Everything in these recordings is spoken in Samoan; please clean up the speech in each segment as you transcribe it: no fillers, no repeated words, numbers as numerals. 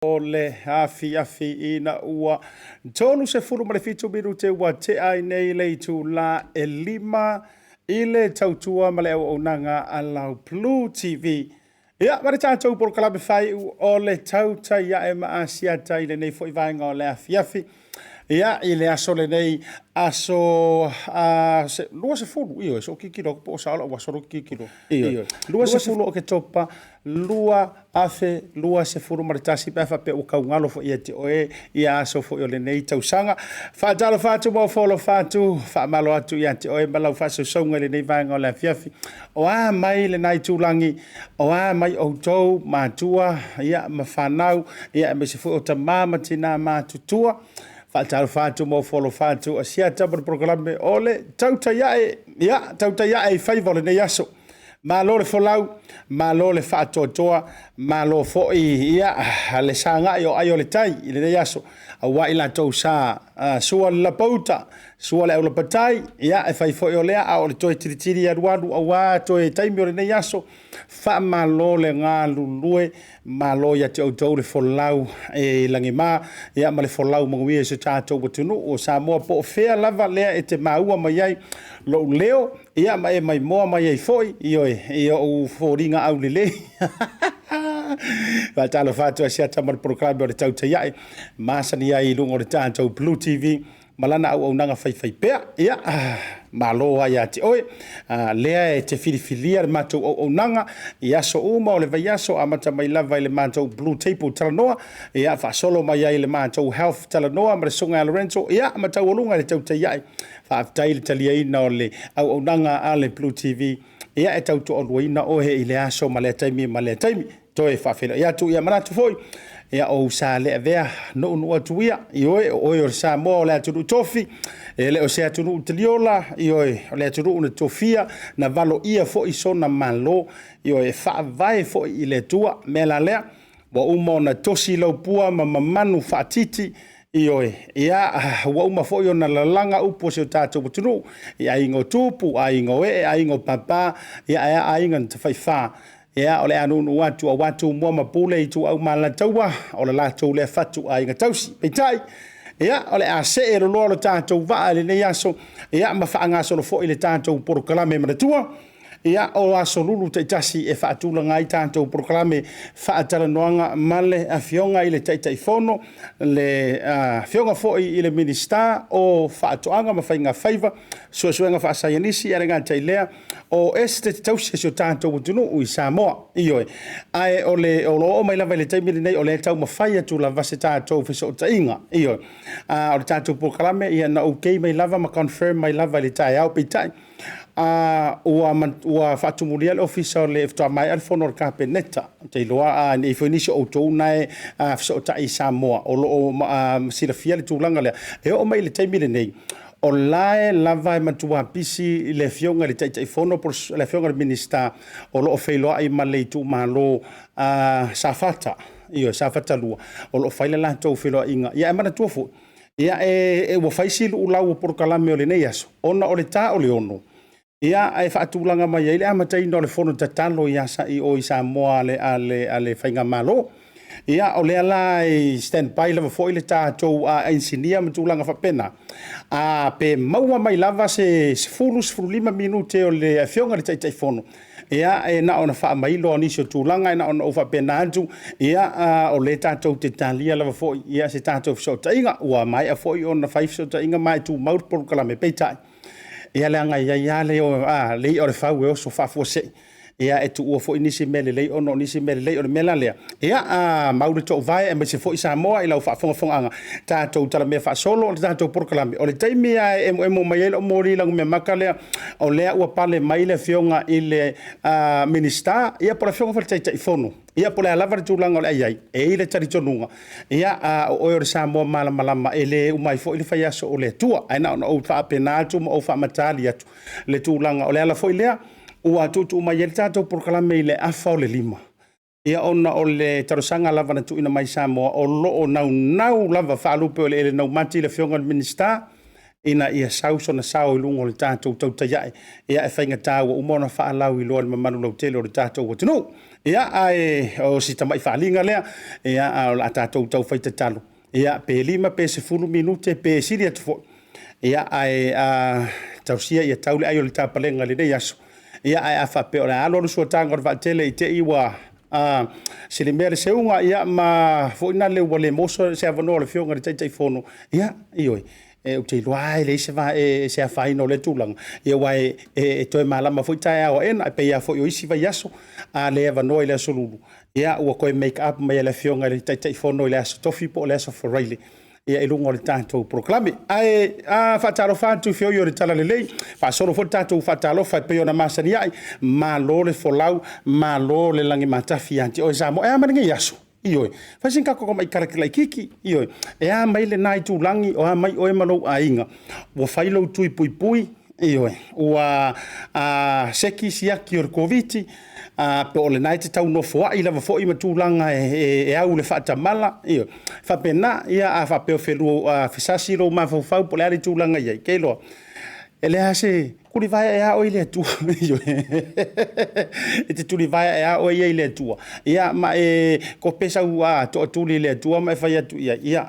O le afiafi ina ua 37 minute ua tea ai nei le itulā e 5 i le tautua ma le auaunaga a lau Blue TV. Ia, ma le tatou polokalame faaiu o le Tautai Ae ma Asiata i lenei foi vaega o le afiafi. Ia, i le aso lenei, aso 20, ioe, so kikilo po o sao lau aso lo kikilo. Ioe, 20 o Oketopa, 2021, pe a faapea ua taugalo foi ia te oe ia aso foi o lenei tausaga. Faatalofa atu ma ofo alofa atu, faamalo atu ia te oe ma lau faasausauga i lenei vaega o le afiafi. O a mai lena itulagi, o a mai outou matua ia, ma fanau, ia, aemaise foi o tamā ma tinā matutua. Faatalofa atu ma ofo alofa atu, Asiata ma le polokalame o le Tautai Ae, ia, Tautai Ae i faiva o lenei aso. Malo le folau, malo le faatoatoa, malo foi ia le sagai o ai o le tai i lenei aso, aua i latou sa sua le lapauta, sua le aulapatai, ia e fai foi o lea, a o le toe tilitili alualu aua toe taimi o lenei aso. Faamalo le galulue, malo ia te outou le folau e lagima, ia ma le folau manuia i so tatou atunuu o Samoa, po o fea lava lea e te maua mai ai lou leo, ia ma e maimoa mai ai foi, ioe, i ou foliga aulelei. Faatalofa atu Asiata ma le polokalame o le Tautai Ae, masani ai i luga o le tatou Blue TV ma lana auaunaga faifaipea. Ia, malo lava ia te oe, lea e te filifilia le matou auaunaga i aso uma o le vaiaso, amata mai lava i le matou Blue Table Talanoa, ia, faasolo mai ai i le matou Health Talanoa ma le Susuga ia Lorenzo, ia, ma taualuga i le Tautai Ae. Faafetai i le taliaina o le auaunaga a le Blue TV, ia e tau toaluaina oe i lea aso ma lea taimi ma lea taimi. Toe faafeiloai atu, ia manatu foi, ia o ou sa le avea nuunuu atu ia, ioe, o oe o le Samoa o le atunuu tofi, e le o se atunuu taliola, ioe, o le atunuu na tofia, na valoia foi sona Malo, ioe, e faavae foi i le Atua. O le mea la lea, ua uma ona tosi laupua ma mamanu faatiti, ioe, ia, ua uma foi ona lalaga upu o si o tatou atunuu i aiga o tupu, aiga o ee, aiga o papa, ia ae a aiga na tafaifa. Ia, o le a nuunuu atu aua Tumua ma Pule, Ituau ma Alataua, o le latou lea fatuaiga tausi. Peitai, ia, o le a see loloa lo tatou vaa i lenei aso, ia, ma faagasolo foi le tatou polokalame manatua. Ia, o aso Lulu taitasi e faatulaga ai tatou polokalame faatalanoaga ma le Afioga i le Taitaifono, le Afioga foi i le Minisita o Faatoaga ma Faiga Faiva, Suesuega Faasaienisi, ae le gata i lea, o Esetete Tausi a si o tatou atunuu i Samoa. Ioe. Ae o lo o oo mai lava i le taimi lenei o lea e taumafai atu lava se tatou fesootaiga. Ioe. O le tatou polokalame, ia na okay mai lava ma confirm mai lava i le taeao, peitai, ua faatumulia le Ofisa faatoa maea le fono a le Kapeneta. Ou te iloa a i ai foi nisi o outou na e fesootai i Samoa o lo o silafia le tulaga lea. E oo mai i le taimi lenei, o la e lava e matua pisi le Afioga i le Taitaifono po o le Afioga i le Minisita o lo o feiloai ma le itumalo Safata, ioe, Safata 2, o lo o fai le latou feiloaiga. Ae manatua foi, ia ua fai si luulau o polokalame o lenei aso, ona o le ta o le 6:00 e faatulaga mai ai le amataina o le fono tatalo i o i Samoa a le faigamalo. Ia, o lea la e stand by lava foi le tatou inisinia ma tulaga faapena, pe maua mai lava se 10, 15 minute o le Afioga i le Taitaifono, ia e na ona faamailo lava o nisi o tulaga, e na ona ou faapena atu, ia, o lea tatou te talia lava foi se tatou fesootaiga. Ua maea foi ona fai fesootaiga ma e tumau le polokalame, peitai, ia leaga e i ai lava le i'a o le fau e oso faafuasei, e tuua foi nisi mea lelei ona o nisi mea lelei. O le mea la lea, ia mau le toovae aemaise foi Samoa i lau faafogafogaaga, tatou talamea faasolo le tatou polokalame. O le taimi lava e emoemo mai ai lau moli lanumeamata lea, o lea ua pale mai le Afioga i le Minisita ia po o le Afioga foi i le Taitaifono, ia po o le a lava le tulaga o le a i ai, e i ai le talitonuga, o oe o le Samoa malamalama, e le uma ai foi le faiaso o le Atua. Ae na ona ou faapena atu ma ou famatali atu le tulaga. O le ala foi lea ua tuutuu mai ai le tatou polokalame i le afa o le 5, ia ona o le talosaga lava na tuuina mai i Samoa, o lo o naunau lava faalupe o eleele naumati le Afioga i le Minisita ina ia sau sona sao i luga o le tatou tautai ae, e faigata ua uma ona faalauiloa i le mamalu lautele o le tatou atunuu. Ia, ae o si tamai faaaliga lea, ae o le a tatou taufai tatalo, ia pe 5 pe 10 minute pe sili atu foi, ae talosia ia tau le ai o le tapalega i lenei aso. Ia ae a faapea o le a alualu suataga o le vaatele i te i ua silimea le seuga, ia ma foi lea ua le maua se avanoa o le Afioga i le Taitaifono, ia, ioe, ou te iloa lava e leai se afaina o lea tulaga, aua e toe malama foi taeao aena, e pei lava foi o isi vaiaso, a le avanoa i le aso Lulu, ia ua toe make up mai e le Afioga i le Taitaifono i le aso Tofi po o le aso Faraile i luga o le tatou polokalame. Ae a faatalofa atu i feoi o le talalelei, faasolo foi le tatou faatalofa e pei ona masani ai, malo le folau, malo le lagi matafi ia te oe Samoa. E a mai lenei aso? Ioe, fai sina tatou tamai tala laitiiti. Ioe, e a mai lena itulagi, o a mai oe ma lou aiga, ua fai lou tui puipui, ioe, ua seki siaki o le Koviti, po o lena e te tau nofoai lava foi ma tulaga e au i le faatamala, ioe, faapena. Ia a faapea o fesasi lou mafaufau po o le a le tulaga e i ai, keiloa, e leai lava se... tulivae ae lava oe i le Atua. E te tulivae ae lava oe ia i le Atua, ia ma e kope sau toatuli i le Atua ma e fai atu i ai, ia,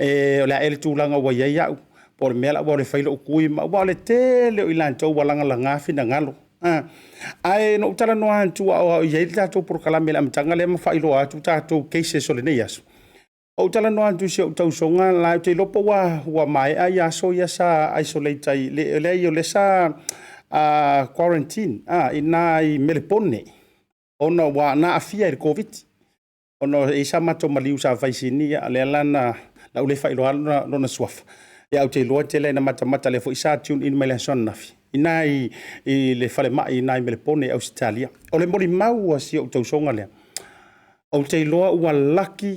o le a ea le tulaga ua i ai au, po o le mea o le a ou alu e fai lou tui, aua o le tele o i latou ua lagalaga finagalo. Ae na ou talanoa atu a o i ai le tatou polokalame i le amataga lea ma faailoa atu tatou cases o lenei aso. Ou talanoa atu i si ou tausoga la, ou te iloa po ua maea ia aso ia sa isolate ai, leai o lea sa quarantine i ina i Melepone ona na aafia i le Koviti, ona e i ai sa matou maliu sa fai i Sini, a o lea la na o le a ou le faailoa lona suafa, ae ou te iloa e tele lava ina matamata, o lea foi sa tune in mai i le aso ananafi i ina i le falemai i ina i Melepone i Ausetalia. O le molimau a si ou tausoga lea, ou te iloa ua laki,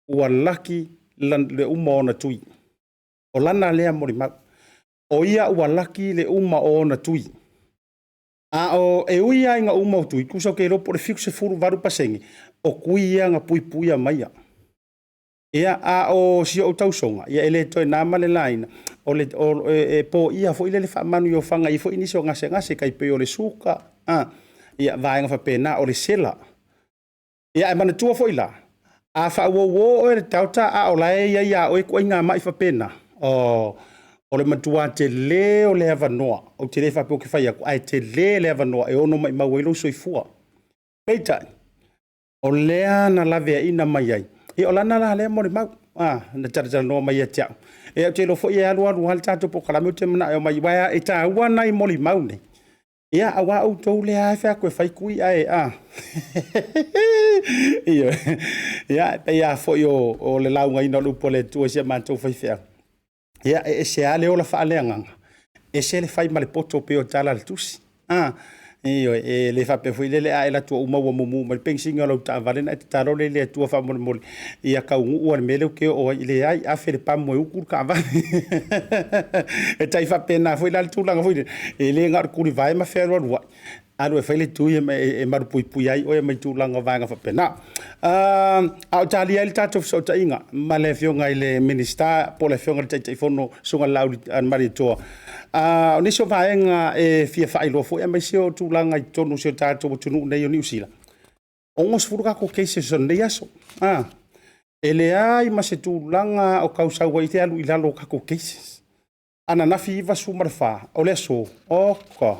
ua laki le uma o ona tui. O lana lea molimau, o ia ua laki le uma o ona tui. A o, e ui lava ina uma ou tui, tusa ou te iloa po o le 78% o tui ia na puipuia maia. Ia, a o si ou tausoga, ia e le toe na ma le laina, e poia foi lele faamanuiofaga e i ai foi nisi o gasegase e tai pei o le suka, Ia, vaega faapena, o le sela. Ia, ae manatua foi la, a faauouo oe e le Delta a o la e i ai ia oe ituaiga mai faapena, o le matua tele o le avanoa, ou te le faapea ou te fai atu, ae tele le avanoa e ono maumau ai lou soifua. Peitai, o lea na laveaiina mai ai, ia o lana la lea molimau, na talatalanoa mai ia te au. Ia ou te iloa foi e alu alu lava le tatou polokalame ou te manao e aumai, aua e taua nai molimau nei, ia aua outou lea e fai atu e fai tui ae a… Ioe. Ia, e pei lava foi o le laugaina o le upu a le Atua i si a matou faifeau, ia e ese lava le ola faaleagaga, ese le fai ma le poto e pei o le tala a le Tusi. Ioe, e le faapea foi lele a e alu atu ua uma ua mumu mai le penisini a lau taavale ona e tatalo lea i le Atua faamolemole ia taunuu lava i le mea lea ou te oo ai. E leai, afe i le pamu e utu le taavale. E tai faapena foi la le tulaga foi lele, e le na o le tulivae ma fealualuai, alu e fai le tui e malupuipuia ai oe mai tulaga o vaega faapena. A o talia ai le tatou fesootaiga ma le Afioga i le Minisita po o le Afioga i le Taitaifono le Susuga i le Laaulialemalietoa, o nisi o vaega e fia faailoa foi aemaise o tulaga i totonu o si o tatou atunuu nei o Niu Sila, e 60 tatou cases o lenei aso. E leai ma se tulaga o tau sau ai le alu i lalo o tatou cases. Ananafi e 94, o le aso, oka,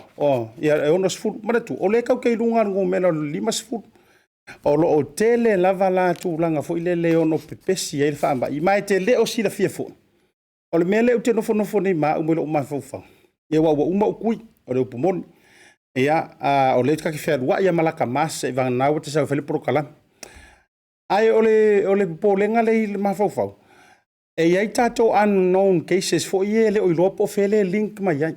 e 60. Manatua, o lea tatou te i luga o le numera o le 50. O lo o tele lava la tulaga foi lele e ono pepesi ai le faamai, ma e te le o silafia foi. O le mea lea ou te nofonofo nei ma au i lou mafaufau, aua ua uma ou tui, o le upu moni. Ia, o lea ta te fealuai lava ma lata mask seiavagana ua e sau e fai le polokalame. Ae o le popolega lea i le mafaufau, e i ai tatou unknown cases foi ia e le o iloa po o fea e link mai ai.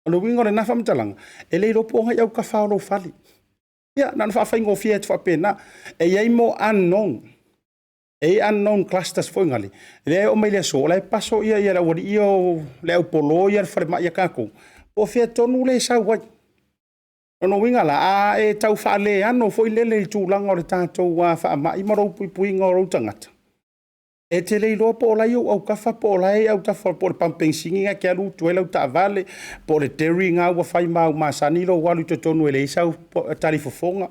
O le uiga o lena faamatalaga, e le iloa po o ai i autafa o lou fale. Ia na ona faafaigofie atu faapena. E i ai mea o unknown, e i ai unknown clusters foi na, lea e oo mai le aso o la e paso le aualii ia, le aupolo ia o le falemai a tatou, po o fea tonu lea e sau ai. O lona uiga la, a e tau faaleano foi lele i le tulaga o le tatou faamai ma lou puipuiga o lou tagata, e te le iloa po o la e i ou autafa po o la e i autafa po o le pamu penisini lena e te alu utu ai lau taavale, po o le dairy lena ua fai ma au masani lou alu i totonu e leai sau talifofoga.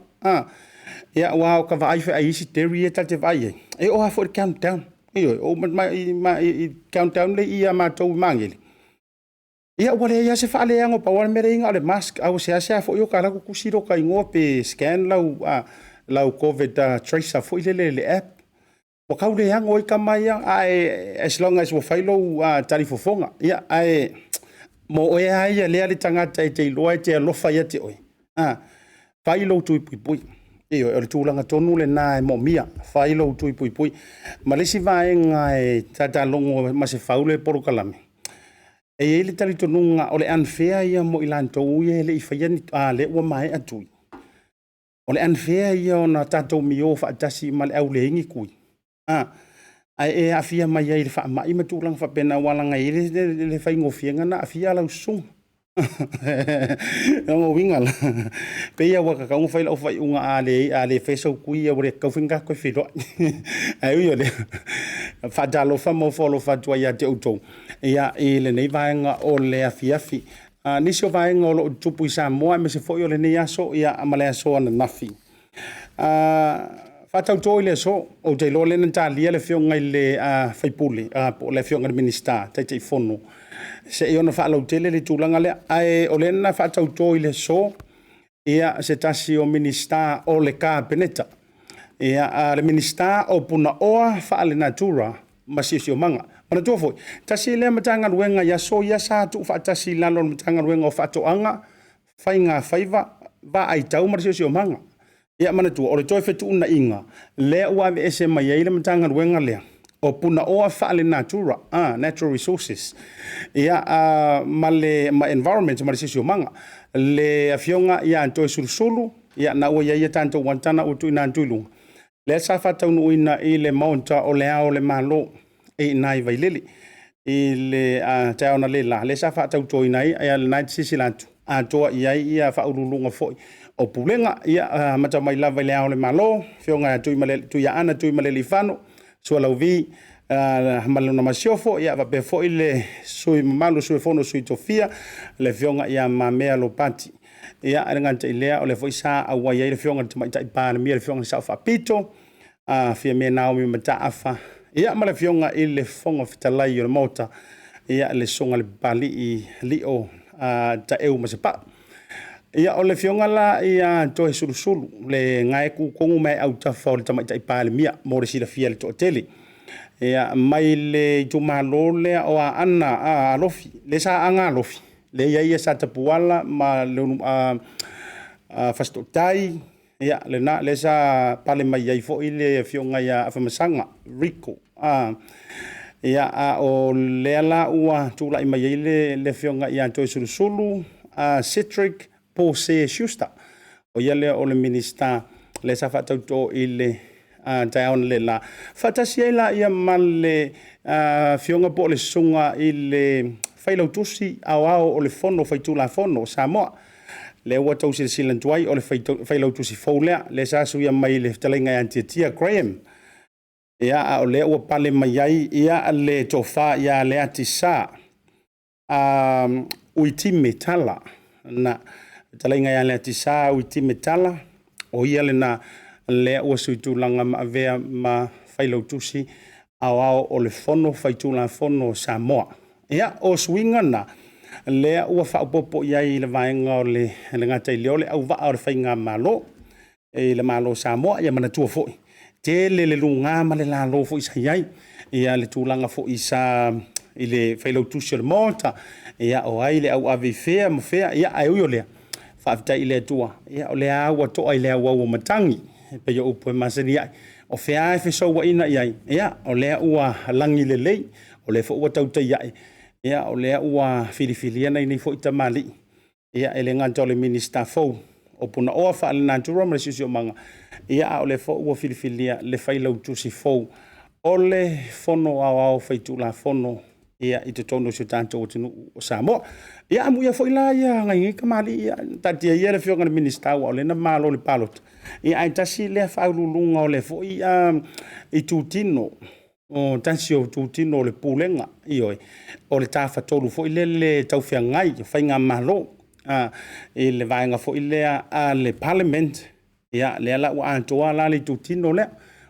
Ia, aua ota vaai foi i isi dairy ia ta te vaai i ai, e oo lava foi i le countdown. Ioe. O le countdown lea e i i a matou i Magele, ia ua leai lava se faaleano, pau lava le mea lea e i ai na o le mask, ae ua seasea foi ota alu atu tusi lota igoa pe scan lau COVID tracer foi lele i le app. Ua tau leano ai tama ia, ae as long as ua fai lou talifofoga. Ia, ae mo oe lava ia lea le tagata e te iloa e te alofa ia te oe, fai lou tui puipui. Ioe, o le tulaga tonu lena e moomia, fai lou tui puipui. Ma le isi vaega e tata logo masefau le polokalame, e i ai le talitonuga o le unfair ia mo i latou ia e le i faia ni, lea ua maea tui. O le unfair ia ona tatou mio faatasi ma le au leai ni tui, ae e aafia mai ai i le faamai ma tulaga faapena, aua leaga e i ai le faigofie ona aafia lau susuga. O lona uiga la, pei lava ua tatau ona fai lau faaiuga a le faia sou tui ua le tatau foi ona tatou toe feiloai. Ae ui o lea, e faatalofa ma ofo alofa atu ai ia te outou i lenei vaega o le afiafi. O nisi o vaega o lo o tutupu i Samoa aemaise foi o lenei aso ma le aso ananafi. Faatauto i le aso, ou te iloa o lea na talia le Afioga i le sui usufono po o le Afioga i le Minisita, Taitaifono, se i ono faalautele le tulaga lea. Ae o lea na faatauto i le aso se tasi o Minisita o le Kapeneta, le Minisita o Punaoa Faalenatura ma Siosiomaga. Manatua foi, tasi lea Matagaluega i aso ia sa tuufaatasi i lalo o le Matagaluega o Faatoaga, Faigafaiva, Vaai Tau ma le Siosiomaga. Ia manatua, o le toe fetuunaiga lea ua aveese mai ai le Matagaluega lea o Punaoa Faalenatura, natural resources, ia ma le environment ma le siosiomaga. Le Afioga ia Toeolesulusulu, lena ua i ai a tatou antenna ua tuuina atu i luga, lea sa faataunuuina i le Maota o Le Ao o le Malo i ina i Vailele i le taeao analeila lea sa faatautoina ai, o lena e te silasila atu, atoa i ai Ofisa Sili o Pulega foi o Pulega. Ia, amata mai lava i Le Ao o le Malo, le Afioga ia Tuiaana Tuimalealiifano Sualauvi ma lana Masiofo, faapea foi le sui mamalu o le Sui o le Fono a Sui Tofia, le Afioga ia Le Mamea Ropati. Ia, e le gata i lea, o lea foi sa auai ai le Afioga i le Tamaitai Palemia, le Afioga i le Sao Faapito, Fiame Naomi Mataafa, ia ma le Afioga i le Fofoga Fetalai o le Maota, ia le Susuga i le Papalii Lio Taeu Masepau. Ia, o le Afioga la ia Toeolesulusulu, lena e tu tonu mai autafa o le Tamaitai Palemia mo le silafia e le toatele. Ia, mai le itumalo lea o Aana Alofi, lea sa Aana Alofi, lea e i ai Satapuala ma Fasitootai, ia lena, lea sa pale mai ai foi le afioga ia Afamasaga Rico. Ia, a o lea la ua tulai mai ai le afioga ia Toeolesulusulu Cedric Pose Schuster, o ia lea o le Minisita lea sa faatauto i le taeao analeila, faatasi ai laia ma le afioga po o le susuga i le Failautusi Aoao o le Fono Faitulafono a Samoa. Lea ua outou silasila atu ai, o le Failautusi fou lea, lea sa suia mai i le fetalaiga ia Tiatia Graham. Ia, a o lea ua pale mai ai le tofa ia Leatisa Uitime Tala, le fetalaiga ia Leatisa Uitime Tala, o ia lena lea ua suitulaga ma avea ma Failautusi Aoao o le Fono Faitulafono a Samoa. Ia, o suiga na, lea ua faaopoopo i ai i le vaega e le gata i lea o le auvaa o le faigamalo i le Malo o Samoa. Ia manatua foi, tele le luga ma le lalo foi sa i ai le tulaga foi sa i le Failautusi o le Maota, ia o ai le auave i fea ma fea, ae ui o lea, faafetai i le Atua, o lea lava ua toa i le auau o matagi, e pei o upu e masani ai. O fea lava e fesouaina i ai, ia o lea ua lagi lelei, o lea foi ua tautai a'e, o lea ua filifilia nai nei foi tamalii, e le gata o le Minisita fou o Punaoa Faalenatura ma le Siosiomaga, a o lea foi ua filifilia le Failautusi fou o le Fono Aoao Faitulafono i totonu o si o tatou atunuu o Samoa. Ia amuia foi la nai nei tamalii ia, taatia ia le Afioga i le Minisita aua o lea na malo i le palota, ae tasi lea faauluuluga o lea foi itutino, o tasi o itutino o le Pulega, ioe, o le tafatolu foi lele taufeagai o faigamalo i le vaega foi lea a le Parliament. Ia lea la ua atoa la le itutino lea,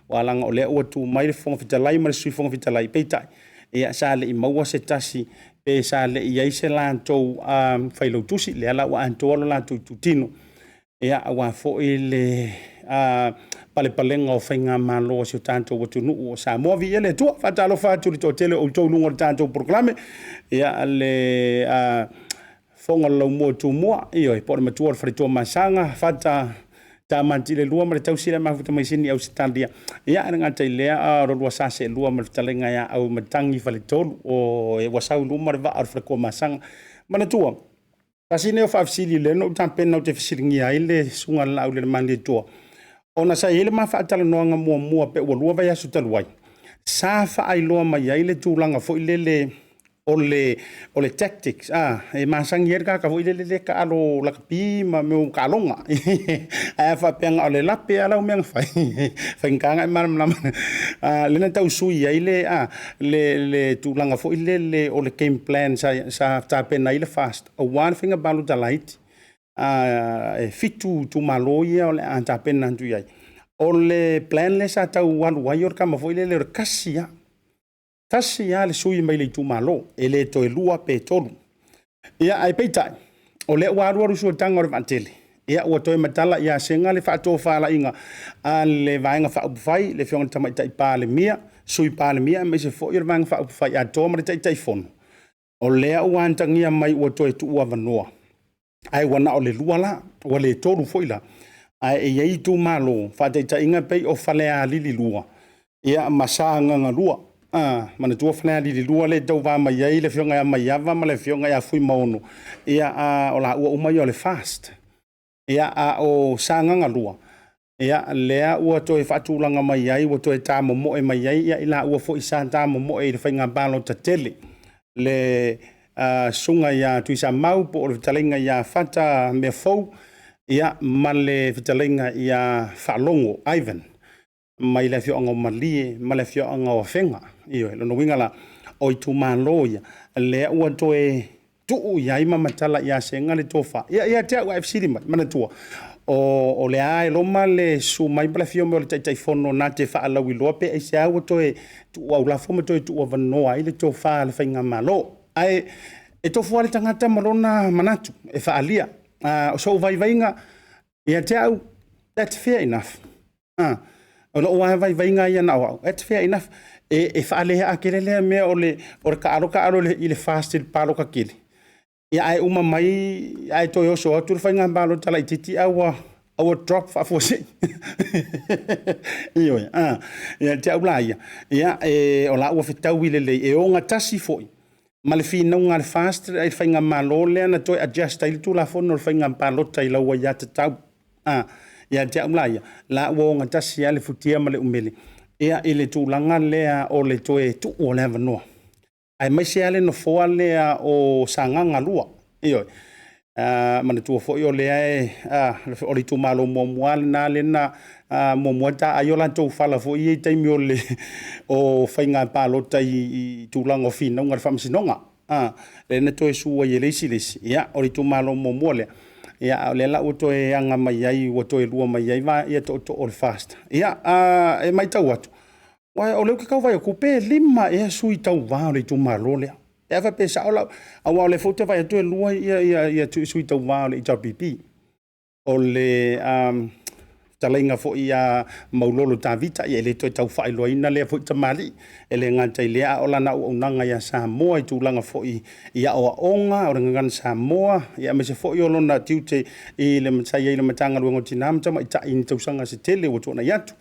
aua leaga o lea ua tu mai le Fofoga Fetalai ma le Sui Fofoga Fetalai, peitai, sa le i maua se tasi pe sa le i i ai se latou failautusi. Lea la ua atoa le latou itutino aua foi le palepalega o faigamalo a si o tatou atunuu o Samoa. Viia le Atua. E faatalofa atu i le toatele o outou i luga o le tatou polokalame, le fofoga o le laumua o Tumua, ioe, po o le matua o le faletua ma Asaga, Fata Tamatilelua ma le tausi le Mafuta mai Sini i Ausetalia. Ia, e le gata i lea o lo oulua sa seelua ma le fetalaiga ia Auimatagi Faletolu, ua sau i luma le vaa o le faletua ma Asaga. Manatua, tasi lenei o faafesili lea na ou tapena ou te fesiligia ai le susuga i le Laaulialemalietoa, ona sa i ai le ma faatalanoaga muamua pe ua 2 vaiaso talu ai, sa faailoa mai ai le tulaga foi lele o le tactics, e masani ai le tagata foi lele e taalo lakapi ma mea o taaloga. Ae a faapea na o le lape lava lau mea na fai, e faigata ona e malamalama. Lea na tau sui ai le tulaga foi lele o le game plan sa tapena ai le FAST aua le faiga palota laiti. E 7 itumalo ia o le a tapena atu i ai. O le plan lea sa tau alu ai o le tama foi lele o le tasi lava, tasi lava le sui mai le itumalo, e le toe lua pe tolu. Ia ae peitai, o lea ua alu alu suataga o le vaatele, ia ua toe matala ia sega le faatofalaiga a le Vaega Faaupufai, le Afioga i le Tamaitai Palemia, Sui Palemia aemaise foi o le Vaega Faaupufai atoa ma le Taitaifono, o lea ua atagia mai ua toe tuuavanoa, ae ua na o le 2 la, ua le 3 foi la, ae i ai itumalo, faataitaiga e pei o Falealili 2 ma Sagaga 2. Manatua Falealili 2 lea e tauva mai ai le Afioga ia Maiava ma le Afioga ia Fuimaono, ia o laua uma ia o le FAST. A o Sagaga 2, lea ua toe faatulaga mai ai, ua toe tamomoe mai ai i laua foi sa tamomoe i le faiga palota tele, le susuga ia Tuisamau po o le fetalaiga ia Fata Meafou ma le fetalaiga ia Faalogo Ivan mai le afioaga o Malie ma le afioaga o Afega. Ioe. O lona uiga la, o itumalo ia, lea ua toe tuu i ai ma matala ia Sega le tofa. Ia, ia te au a e fesili mai, manatua, o, o le a e loma le susu mai ma le afio mai o le Taitaifono na te faalauiloa pe aisea ua toe tuu aulafo ma toe tuuavanoa ai le tofa a le faigamalo. Ae e tofu lava le tagata ma lona manatu e faaalia. O sou vaivaiga ia te au, that's fair enough. O lou lava vaivaiga ia na o au, that's fair enough. E faaleaa tele lea mea o le taalo taalo i le FAST i le palota tele, ia ae uma mai ae toe oso atu le faiga palota laitiiti ae ua drop faafuasei. Ioe. Ia te au la ia, ia o la ua fetaui lelei, e ogatasi foi ma le finauga a le FAST i le faigamalo lea na toe adjust ai le Tulafono o le Faiga Palota i lau aiatatau. Ia te au la ia, la ua ogatasi lava le futia ma le umele i le tulaga lea o le toe tuu o le avanoa, aemaise lava le nofoa lea o Sagaga 2. Ioe. Manatua foi o lea o le itumalo muamua lava lena lea na muamua taai o latou fala foi ia i taimi o faiga palota i tulaga o finauga i le Faamasinoga. Lea na toe sue ai e le isi le isi, ia o le itumalo muamua lea, ia a o lea la ua toe aga mai ai ua toe lua mai ai ia tootoo o le FAST. Ia, e matau atu, aua o lea ou te tau vaai atu pe 5 ea sui tauva o le itumalo lea. Pe a faapea e sao lau... aua o lea foi ou te vaai atu e 2 sui tauva o le HRPP. O le fetalaiga foi ia Maulolo Tavita, ia e le toe tau faailoaina lea foi tamalii. E le gata i lea a o lana auaunaga ia Samoa i tulaga foi i aoaoga, o le Gagana Samoa, aemaise foi o lona tiute sa i ai i le Matagaluega o Tina ma Tamaitai i tausaga se tele ua tuanai atu.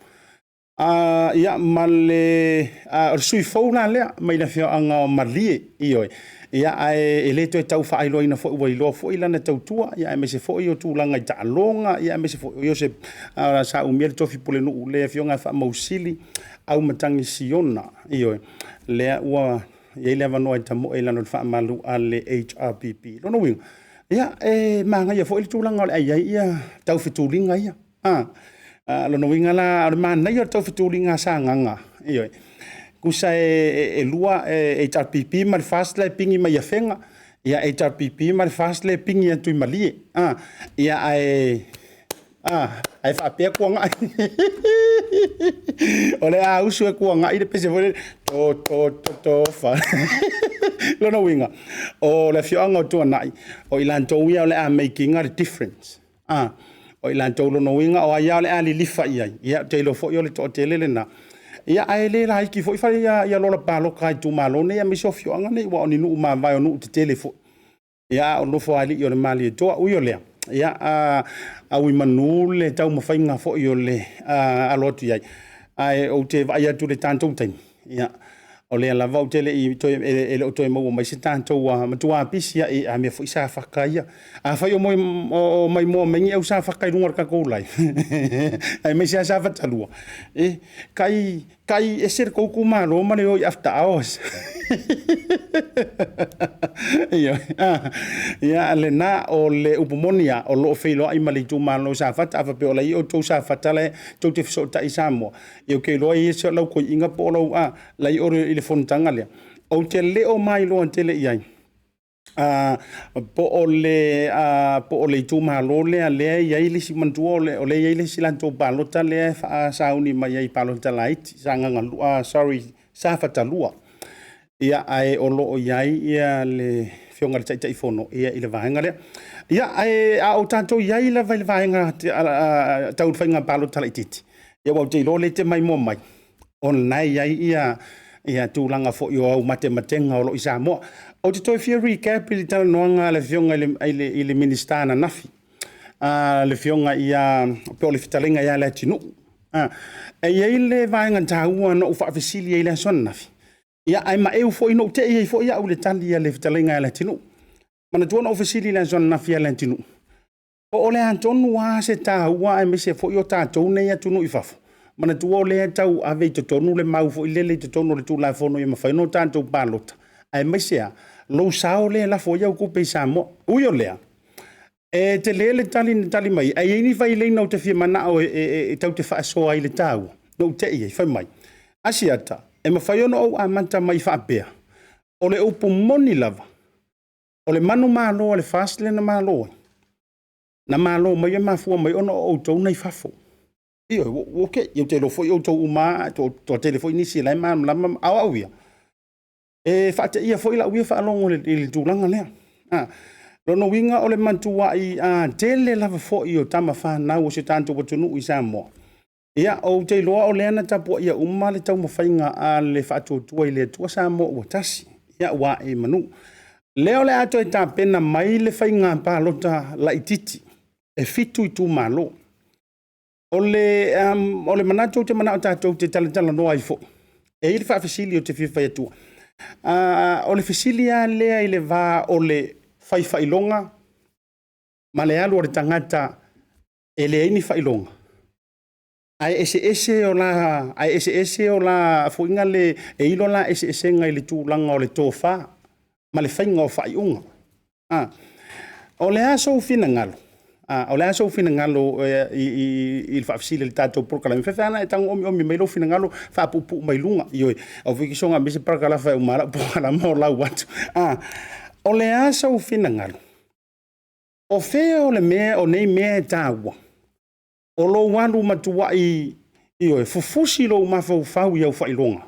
Ia, ma le o le sui usufono fou la lea mai le afioaga o Malie, ioe. Ia, ae le toe tau faailoaina foi ua iloa foi lana tautua, aemaise foi o tulaga i taaloga, aemaise foi o sa umia le tofi pulenuu le afioga ia Faamausili Auimatagi Siona. Ioe, lea ua i ai le avanoa e tamoe i lalo o le faamalu a le HRPP. Lona uiga, ia, e manaia foi le tulaga o le a i ai taufetuliga ia. Lona uiga la, o le manaia o le taufetuliga a Sagaga, ioe, tusa e 2 HRPP ma le FAST la e pigi mai Afega, ia HRPP ma le FAST lea e pigi atu i Malie. Ia ae faapea tuanai. O le a usu e tuanai le pese foi lele, to to to to fa. Lona uiga, o le afioaga o Tuanai, o i latou ia o le a make ina le difference. O i latou lona uiga o ai lava o le a lilifa i ai, ia ou te iloa foi o le toatele lena. Ia ae le laiti foi lola palota a itumalo nei aemaise o afioaga nei, aua o ni nuu mavae o nuu tetele foi, a o nofoalii o le Malietoa. Ui o lea, ia auomanu le taumafaiga foi o le alo atu i ai, ae ou te vaai atu i le tatou taimi, ia, o lea lava ou te le i toe, e le o toe maua mai se tatou, matua pisi lava i a mea foi Safata ia. Afai o maimoa mai ni au Safata i luga o le tatou live, aemaise lava Safata 2, e tai tai ese le tou itumalo ma le o i After Hours. Ia, lena, o le upu moni lava, o lo o feiloai ma le itumalo o Safata. A faapea o la e i ai outou Safata la e tou te fesootai i Samoa, ia ou te iloa e i ai lau toeaina po o lau, la e i le fonotaga lea. Ou te le o mailoa tele i ai, po o le itumalo lea e i ai le isi, manatua o lea e i ai le isi latou palota lea e sauni mai ai i palota laiti, Sagaga 2, sorry, Safata 2. Ia, ae o lo o i ai le Afioga i le Taitaifono i le vaega lea. Ia, ae a o tatou i ai lava i le vaega tau faiga palota laitiiti, ia aua ou te iloa o lea e te maimoa mai, o lena e i ai ia tulaga foi o au matematega o lo o i Samoa. Ou te toe fia recap i le talanoaga a le Afioga i le Minisita ananafi, le Afioga ia, po o le fetalaiga ia Leatinuu. E i ai le vaega taua na ou faafesili ai i le aso ananafi, ia ae maeu foi, na ou te i ai foi au i le tali a le fetalaiga ia Leatinuu. Manatua na ou fesili i le aso ananafi ia Leatinuu, po o le a tonu lava se taua aemaise foi o tatou nei e i atunuu i fafo, manatua o lea e tau ave i totonu le mau foi lele i totonu o le Tulafono ina ia mafai ona tatou palota, aemaise lava lou sao lea e lafo ai au tupe i Samoa. Ui o lea, e tele le tali na tali mai ai, ae i ai ni vailaina ou te fia manao e tatou te faasoa ai i le taua, na ou te i ai, fai mai, Asiata, e mafai ona ou amata mai faapea, o le upu moni lava, O le manumalo a le FAST lea na malo ai, na malo mai e mafua mai ona o outou na i fafo. Ioe, ua okay. Ou te iloa foi outou uma lava, toatele foi nisi o la e malamalama, a o au ia, e faateia foi lau ia faalogo i le tulaga lea. Lona uiga o le matuai tele lava foi o tama fanau a si o tatou atunuu i Samoa. Ia, ou te iloa o lea na tapuaia uma le taumafaiga a le Faatuatua i le Atua Samoa ua Tasi, ia ua ae i manu. Lea o le a toe tapena mai le faiga palota laitiiti e 7 itumalo. O le manatu ou te manao tatou te talatalanoa ai foi, e i ai le faafesili ou te fia fai atua. O le fesili lava lea i le va o le fai faailoga ma le alu o le tagata e leai ni faailoga, ae eseese o la foi na le, e i ai lo la eseesega i le tulaga o le tofa ma le faiga o faaiuga. O le a sou finagalo? O le a sou finagalo i le faafesili a le tatou polokalame? E faapefea ona e tago omiomi mai lou finagalo faapuupuu mai luga. Ioe, aua foi e te soona aumaia se parakalafa e uma ai lau polokalame o lau atu. O le a sou finagalo? O fea o nei mea e taua? O lou alu matuai, ioe, fufusi lou mafaufau i au faailoga,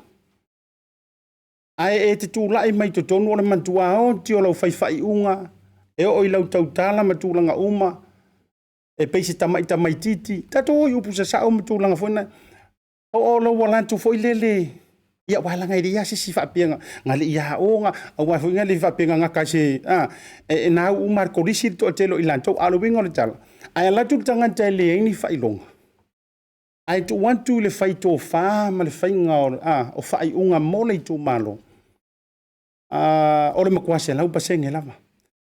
ae e te tulai mai totonu o le matua oti o lau fai faaiuga, e oo i lau tautala ma tulaga uma, e pei se tamai tamaitiiti. Tatou o i upu sasao ma tulaga foi na, po o lou alu atu foi lele, ia aua leaga e leai lava se isi faapea na le i aoga, aua foi e le faapea na gata i se... na au uma lava i le kolisi le toatele o i latou. A o le uiga o le tala, ae alu atu le tagata e leai ni faailoga, ae tuu atu i le fai tofa ma le faiga o faaiuga mo le itumalo, o le matua 100% lava.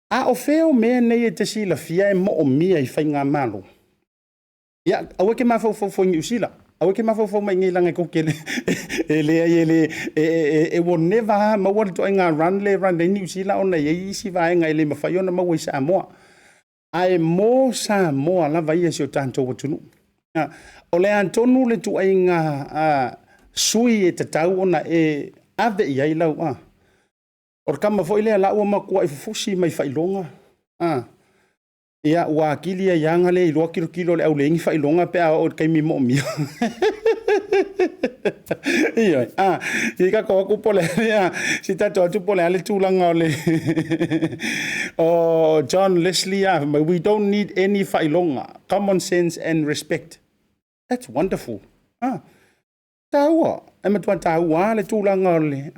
A o fea o mea nei e te silafia e moomia i faigamalo? Ia, aua e te mafaufau fua i Niu Sila, aua e te mafaufau mai i inei leaga tou te le... e leai e le... e will never lava maua le ituaiga run lea e run ai Niu Sila ona e i ai isi vaega e le mafai ona maua i Samoa. Ae mo Samoa lava ia si o tatou atunuu. O le a tonu le ituaiga sui e tatau ona e ave i ai lau... O le tama foi lea o la e ua matuai fufusi mai faailoga, ia ua atili ai lava ona le iloa tilotilo e le au leai ni faailoga pe a oo i le taimi moomia. Ioe. Se i tatou o atu po o le a le tulaga o le o John Leslie, we don't need any faailoga, common sense and respect. That's wonderful. Taua, e matua taua lava le tulaga o le...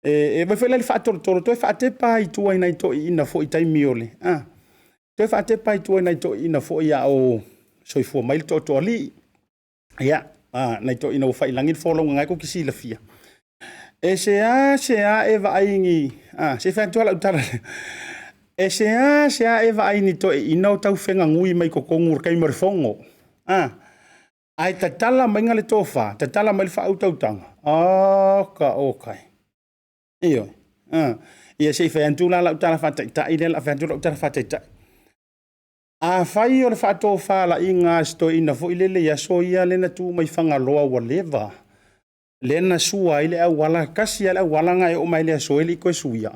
E vaai foi la i le faatolotolo, toe faatepa lava i tua i nai toeaiina foi i taimi o le... toe faatepa lava i tua i nai toeaiina foi a o soifua mai le Tootooalii, ia, nai toeaiina ua fai i lagi le folauga o lena tou te silafia. E seasea e vaai i ni... se i fai atu lava lau tala, e seasea e vaai i ni toeaiina o taufeganui mai totonu i le taimi o le fono, ae tatala mai le tofa, tatala mai le faautautaga, oka oka e. Ioe. Ia se i fai atu la lau tala faataitai lea o le a fai atu lau tala faataitai. Afai o le faatofalaiga a si toeaina foi lele i aso ia lea na tu mai Fagaloa ua leva, lea na sua ai le auala, tasi lava le auala lena e oo mai le aso e le i toe suia.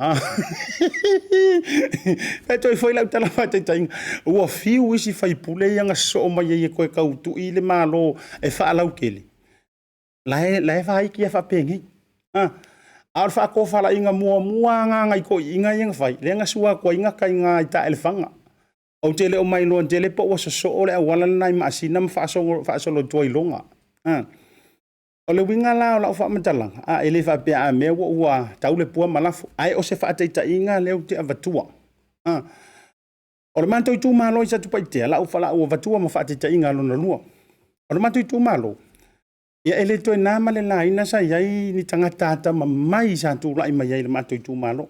E toe foi lau tala faataitaiga, ua fiu isi sui usufono ia na sosoo mai ai e toe tau tui le Malo e faalautele, la e vaiti lava faapenei. A o le faatofalaiga muamua lava lena a nai toeaiina ia na fai, lea na sua atu ai gata i ina i Taelefaga. Ou te le o mailoa tele po ua sosoo le auala lena i Maasina ma faasolo i tua i Lona. O le uiga la o lau faamatalaga, e le faapea a mea ua tau le pua ma lafo, ae o se faataitaiga lea ou te avatua. O le matou itumalo i Satupaitea, o le a ou avatua ma faataitaiga lona lua. O le matou itumalo, ia e le toe na ma le laina sa i ai ni tagata atamamai sa tulai mai ai i le matou itumalo.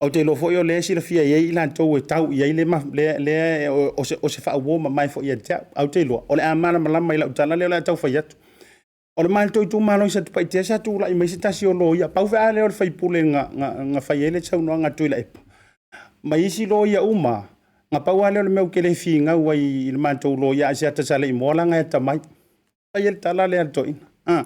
Ou te iloa foi o lea e silafia e i ai i latou e tau i ai lea, o se faauo mamae foi ia te au. Ae ou te iloa o le a malamalama i lau tala lea o le a tau fai atu. O le matou itumalo i Satupaitea sa tulai mai se tasi o loia, pau foi lava lea o le sui usufono na fai ai le saunoaga a Tuilaepa, ma isi loia uma, na pau lava lea o le mea ou te le finau ai i le matou loia Asiata Saleimoa leaga e atamai. Fai ai le tala lea a le toeaina.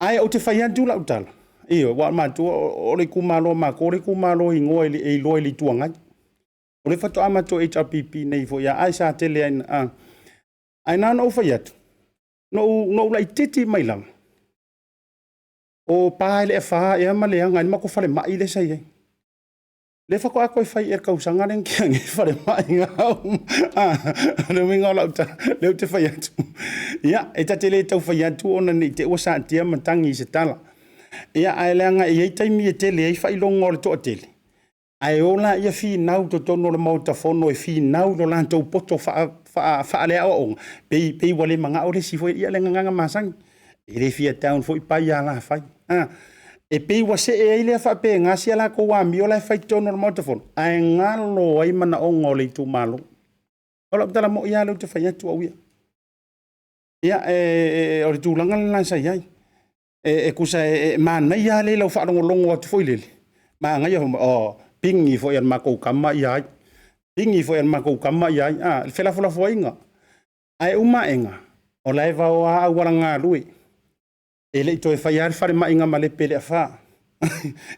Ae ou te fai atu lau tala, Ioe, aua o matou, o le itumalo a matou o le itumalo e igoa e iloa i le Itu Agai. O lea faatoa matou HRPP nei foi lava, ae sa tele lava ina... Ae na ona ou fai atu, na ou laitiiti mai lava, o pa i le afa ea ma leaga ai le matou falemai lea sa i ai. O lea faatoa toe fai ea i le tausaga lea na tea nei le falemai. O le uiga o lau tala, lea ou te fai atu, ia, e ta te le tau fai atu ona ne i te i ua satia matagi i se tala. Ia, ae leaga e i ai taimi e tele ai faailoga o le toatele, ae o laia finau i totonu o le Maota Fono e finau i lo latou poto faaleaoaoga, pei ua le manao le isi foi… ia le gagana masani, e le fia down foi pai a alafai. E pei ua see ai lea faapena si a latou amio la e fai i totonu o le Maota Fono, ae galo ai manaoga o le itumalo. O lau tala moni lava lea ou te fai atu au ia. Ia, o le tulaga lena sa i ai. E tusa e manaia lava le i lau faalogologo atu foi lele, manaia, oh, pigi foi e le matou tama ai, pigi foi e le matou tama ai, a, le felafolafoaiga. Ae uma aena, o la e vaoa lava auala galue, e le i toe faia lava le falemai i Gamalepe i Leafa.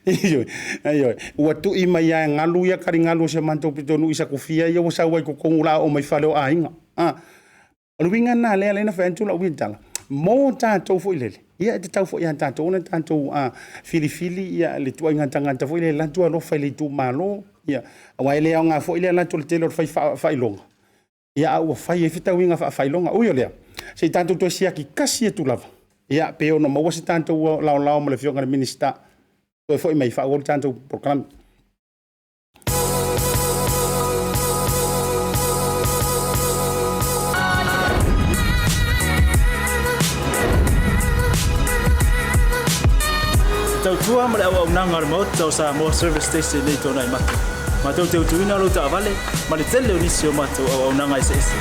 Ioe, ioe. Ua tui mai lava e galu ia taligalu o si o matou pitonuu i Satufia ia ua sau ai i totonu o le a oo mai i fale o aiga. O le uiga lena o lea e ala ai ona fai atu lau tala, mo tatou foi lele, ia e tatau foi ia tatou ona tatou filifili le ituaiga tagata foi lele e alu atu alofa i le itumalo, aua e le aoga foi le alu atu o le tele o le fai faailoga, a ua fai ai fetauiga faa-faailoga. Ui o lea, se i tatou toe siaki tasi atu lava, ia pe ono maua se tatou laolao ma le Afioga i le Minisita, toe foi mai e faaauau le tatou polokalame. Le tautua ma le auaunaga a le Maota o Samoa Service Station nei Tuanaimato. Matou te utuina lou taavale ma le tele o nisi o matou auaunaga eseese.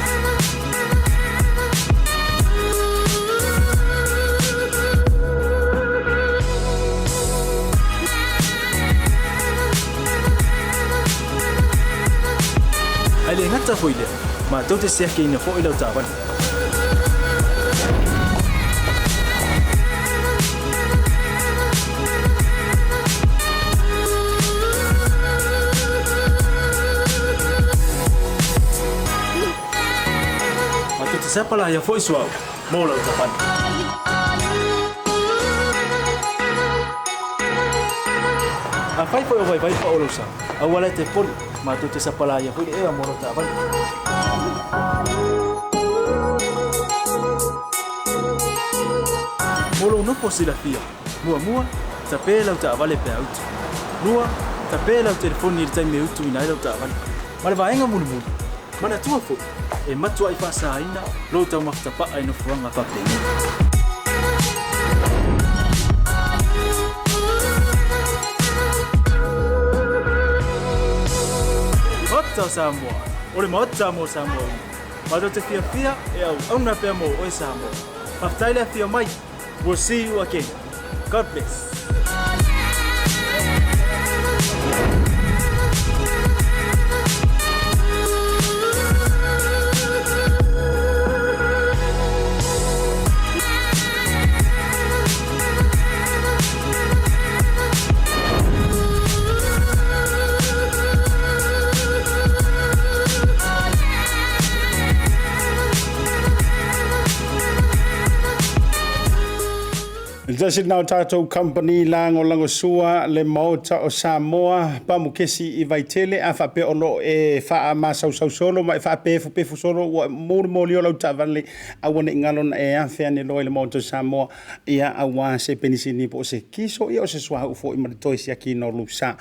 Ae le gata foi i lea, matou te siakiina foi lau taavale. Matou te sapalaia foi suauu mo lau taavale. Afai foi o vaivai pao lou sa, aua la e te poli, matou te sapalaia foi le ea mo lau taavale. Mo lou nofo silafia, muamua, tape lau taavale pe a utu. Lua, tape lau telefoni i le taimi e utuina ai lau taavale. Ma le vaega mulimuli, manatua foi, e matuai faasaina lou taumafa tapaa i nofoaga faapenei. Maota o Samoa, o le Maota mo Samoa uma. Matou te fiafia e auauna pea mo oe Samoa. Faafetai le afio mai. We'll see you again. God bless. Le tasi lena o tatou company lagolagosua le Maota o Samoa, Pamukesi i Vaitele, a faapea o lo o e faamasausau solo ma e faapefupefu solo ua mulimolio lau taavale, aua ne i galo ona e afe ane loa i le Maota o Samoa, ia aua se penisini po o se kiso, ia o se suauu foi ma le toe siakiina o lou sa.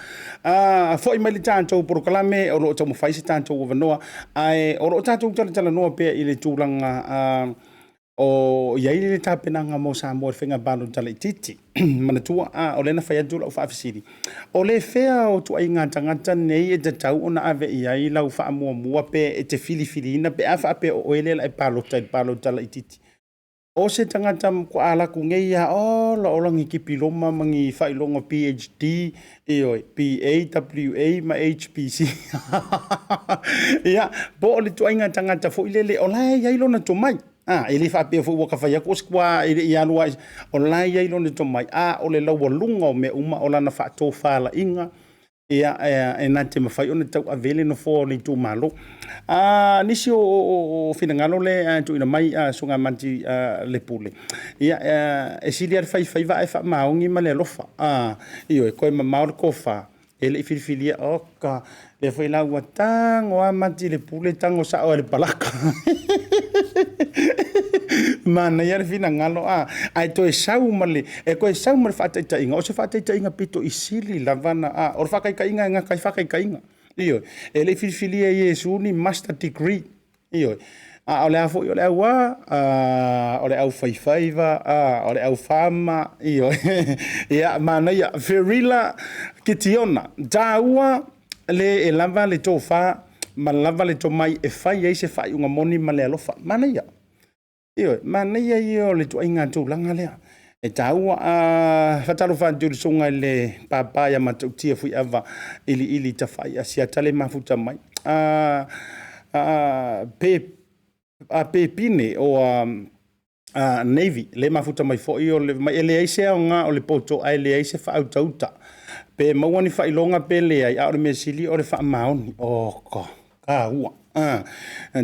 Foi mai le tatou polokalame, o lo o taumafai se tatou avanoa, ae o lo o tatou talatalanoa pea i le tulaga o i ai le tapenaga mo Samoa i le faiga palota laitiiti. Manatua, o lea na fai atu lau faafesili, o le fea o ituaiga tagata nei e tatau ona ave i ai lau faamuamua pe e te filifiliina pe a faapea o oe lea o le a e palota i le palota laitiiti? O se tagata matua alu atu nei lava, ola ola ni tipiloma ma ni faailoga PhD, ioe, BA, WA ma HPC. Ia, po o le ituaiga tagata foi lele o la e i ai lona tomai. A, e le faapea foi ua ta fai atu e le i alu lava, o la e i ai lona tomai, a o le laualuga o mea uma o lana faatofalaiga e na te mafai ona tauave ai le nofoa o le itumalo. O nisi o finagalo lea e tuuina mai le Susuga ia Mati Lepule, ia, e sili lava le fai faiva ae faamaoni ma le alofa. Ioe, toe mamao le tofa, e le i filifilia, oka, lea foi la ua tago lava Mati Lepule tago sao lava i le palaka. Manaia le finagalo, ae toe sau ma le, e toe sau ma le faataitaiga, o se faataitaiga pito i sili lava ona, o le faataitaiga e gata ai faataitaiga. Ioe, e le i filifilia e Iesu ni Master Degree, ioe, a o le a foi? O le au a? O le aufaifaiva, o le au farmer, ioe. Ia, manaia. Ferila Kitiona, taua le e lava le tofa ma lava le tomai e fai ai se faaiuga moni ma le alofa. Manaia. Ioe, manaia ia o le ituaiga tulaga lea e taua. Faatalofa atu i le susuga i le Papa ia Matautia Fuiava Iliili Tafai Asiata le mafuta mai. Pepine o Navy le mafuta mai foi o le e leai se aoga o le poto ae leai se faautauta. Pe maua ni faailoga pe leai, a o le mea sili o le faamaoni. Oka, taua.